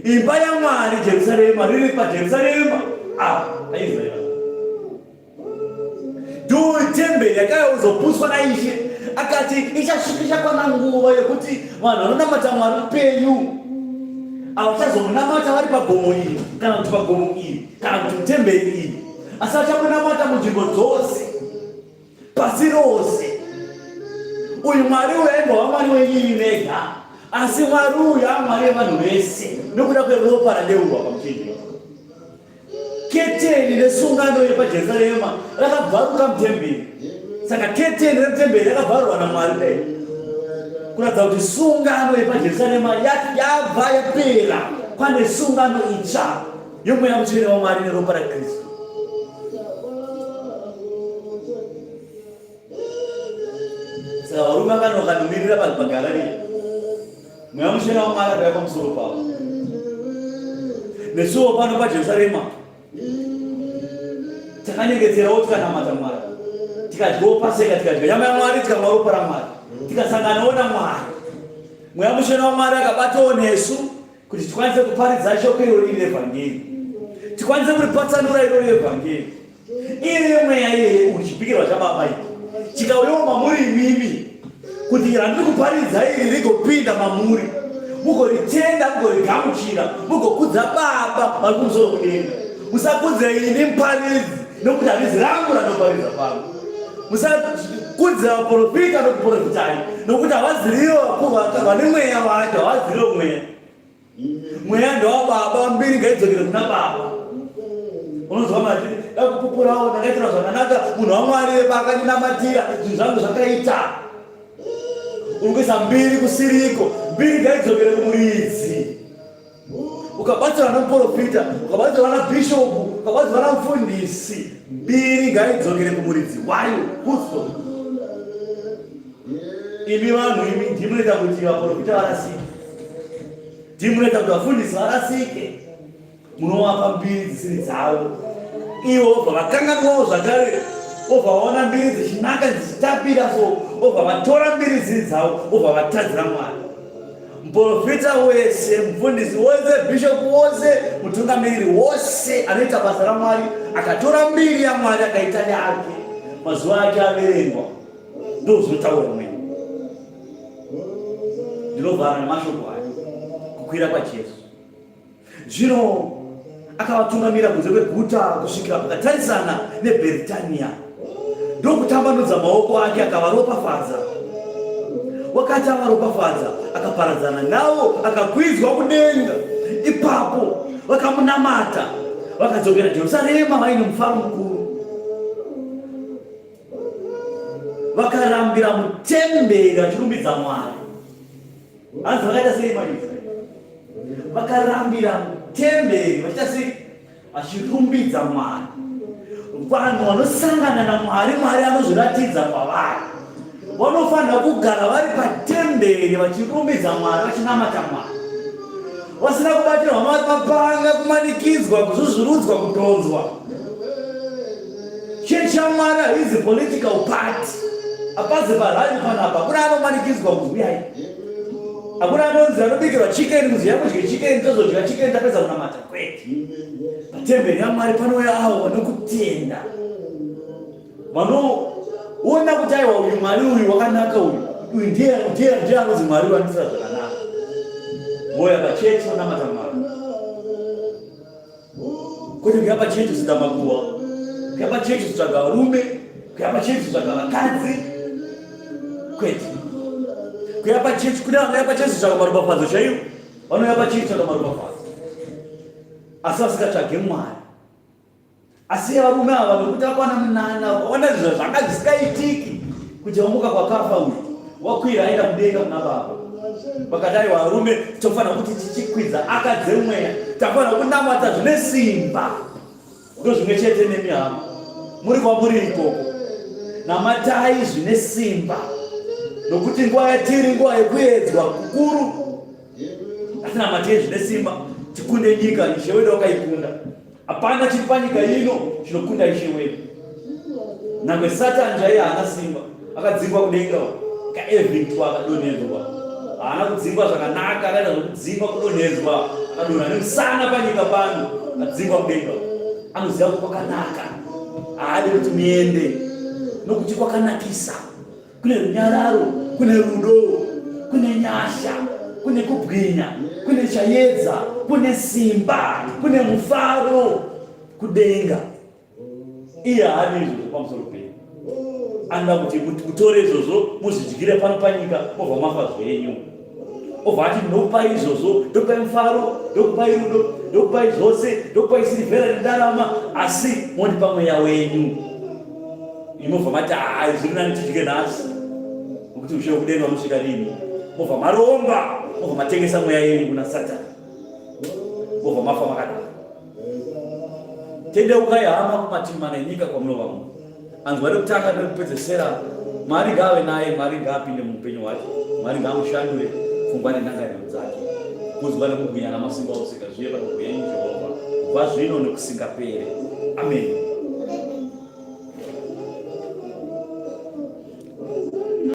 Imba yaMwari Jerusarema riri paJerusarema apa paIsraeri. Ndo temberi yakauya kuzoputswa naIshe, akati ichasvika ichakwana nguva yekuti vanhu vanonamata Mwari mupenyu havachazomunamata vari pagomo iri kana kuti pagomo iri kana kuti mutemberi iyi, asi vachamunamata munzvimbo dzose pasi rose. Uyu Mwari uyu aimbova Mwari wenyu imi mega, asi Mwari uyu aMwari wevanhu vese nokuda kweropa radeurwa pamuchinjikwa. Keteni resungano yepaJerusarema rakabvaruka mutemberi. Saka keteni remutemberi rakabvarurwa naMwari dai kuratidza kuti sungano yepaJerusarema yabva yapera, pane sungano itsva yomweya mutsvene waMwari neropa raKristu. Saka varume vakanomirira pagarariya Mweya Mutsvene waMwari akauya pamusoro pavo. Nesuwo pano paJerusarema takanyengeterawo tikanamata Mwari, tikadyawo Paseka, tikadya nyama yaMwari, tikamwa ropa raMwari, tikasanganawo naMwari. Mweya Mutsvene waMwari akabatawo nesu kuti tikwanise kuparidza shoko irori revhangeri, tikwanise kuripatsanura irori revhangeri. Iyeye mweya iyeye uri chipikirwa chababa ichi chikauyawo mamuri imimi kuti randiri kuparidza iri rigopinda mamuri mugoritenda mugorigamuchira mugokudza baba vari kumusoro kudenga. Musakudza ini muparidzi nokuti harizi rangu randoparidza pano. Musakudza vaprofita nokuprofitai nokuti havazirivo vane mweya wacho, havazirivo mweya. Mweya ndewababa, mbiri ngaidzokere kuna baba. Unonzwa mati dakupupurawo ndakaitirwa zvakanaka, munhu waMwari akandinamatira zvinhu zvangu zvakaita. Uri kuisa mbiri kusiriko, mbiri ngaidzokere kumuridzi. Ukabatsirwa namuprofita, ukabatsirwa nabhishopu, ukabatsirwa namufundisi, mbiri ngaidzokere kumuridzi wayo. Full Imi vanhu imi ndimi munoita kuti vaprofita varasike. Ndimi munoita kuti vafundisi varasike. Munovapa mbiri dzisiri dzavo. Ivo vobva vakanganwawo zvakare, vobva vaona mbiri dzichinaka dzichitapira so, vobva vatora mbiri dzisiri dzavo, vobva vatadzira Mwari. Muprofita wese, mufundisi wose, bhishopu wose, mutungamiriri wose anoita basa raMwari akatora mbiri yaMwari akaita yake, mazuva ake averengwa. Ndozvinotaura mweya. Ndinovhara nemashoko aya, kukwira kwaJesu. Zvino akavatungamira kunze kweguta kusvikira pakatarisana neBheritania, ndokutambanudza maoko ake akavaropafadza. Wakati avaropafadza, akaparadzana navo, akakwidzwa kudenga. Ipapo vakamunamata, vakadzokera Jerusarema vaine mufaro mukuru. Vakarambira mutemberi vachirumbidza Mwari. Hanzi vakaita sei maIsraeri? Vakarambira mutemberi vachiita sei? Vachirumbidza Mwari. Vanhu vanosangana naMwari, Mwari anozviratidza kwavari. Vanofanira kugara vari patemberi vachirumbidza Mwari, vachinamata Mwari. Vasina kubatirwa mapanga, kumanikidzwa, kuzvuzvurudzwa, kudhonzwa. Chechi yaMwari haizi political party. Hapazi parally panapa. Hakuna anomanikidzwa kunzi uyai. Hakuna anonzi anobikirwa chicken kunzi uyai mudye chicken tozodya chicken tapedza kunamata. Kwete. Patemberi yaMwari panouya avo vanokutenda. Vanoona kuti aiwa uyu Mwari uyu wakanaka uyu. Uyu ndiye ndiye ndiye anonzi Mwari uyu anoitira zvakanaka. Vouya pachechi vanamata Mwari. Kwete kuya pachechi kuzoita makuhwa, kuya pachechi kuzotsvaga varume, kuya pachechi kuzotsvaga vakadzi. Kwete. Kuya pachechi kune vanouya pachechi kuzotsvaga maropafadzo chaiwo. Vanouya pachechi kutsvaga maropafadzo. Asi vasingatsvage Mwari. Asi varume ava nokuti vakwana munana, vakaona zvinhu zvanga zvisingaitiki. Kuti wamuka kwakafa uyu, wakwira aenda kudenga kuna Baba. Vakadai varume tofanira kuti tichikwidza aka dzemweya, tafanira kunamata zvine simba. Ndozvimwe chete nemi hama, muri kwamuri ikoko, namatai zvine simba, nokuti nguva yatiri nguva yekuedzwa kukuru. Asi namatai zvine simba tikunde nyika. Ishe wedu wakaikunda. Hapana chiri panyika ino chinokunda Ishe wedu. Nangwe Satani chaiye haana simba, akadzingwa kudenga, akaevictwa, akadonhedzwa. Haana kudzingwa zvakanaka, akaita zvekudzingwa, kudonhedzwa, akadonha nemusana panyika pano, akadzingwa kudenga. Anoziva kuti kwakanaka, haadi kuti muende nokuti kwakanakisa. Kune runyararo, kune rudo, kune nyasha, kune kubwinya, kune chayedza, kune simba, kune mufaro kudenga. Iye haadi izvozvo pamusoro penyu. Anoda kuti mutore izvozvo muzvidyire pano panyika mobva mafa zvenyu. Obva ati ndokupai izvozvo, ndokupai mufaro, ndokupai rudo, ndokupai zvose, ndokupai sirivhera nendarama, asi mondipa mweya wenyu. Imobva mati haa zviri nani tidye nhasi nokuti ushe wekudenga unosvika rini. Mobva maromba, mobva matengesa mweya yenyu kuna Satani, mobva mafa makadaro. Tendeukai hama kumativi mana enyika kwamunova muri. Anzwa rekutanga nerekupedzesera. Mwari ngaave naye, Mwari ngaapinde muupenyu hwake, Mwari ngaamushandure pfungwa nendangariro dzake. Kudzwa nekubwinya namasimba ose ngazvive pamiromo yenyu Jehovha, kubva zvino nekusingapere. Amen.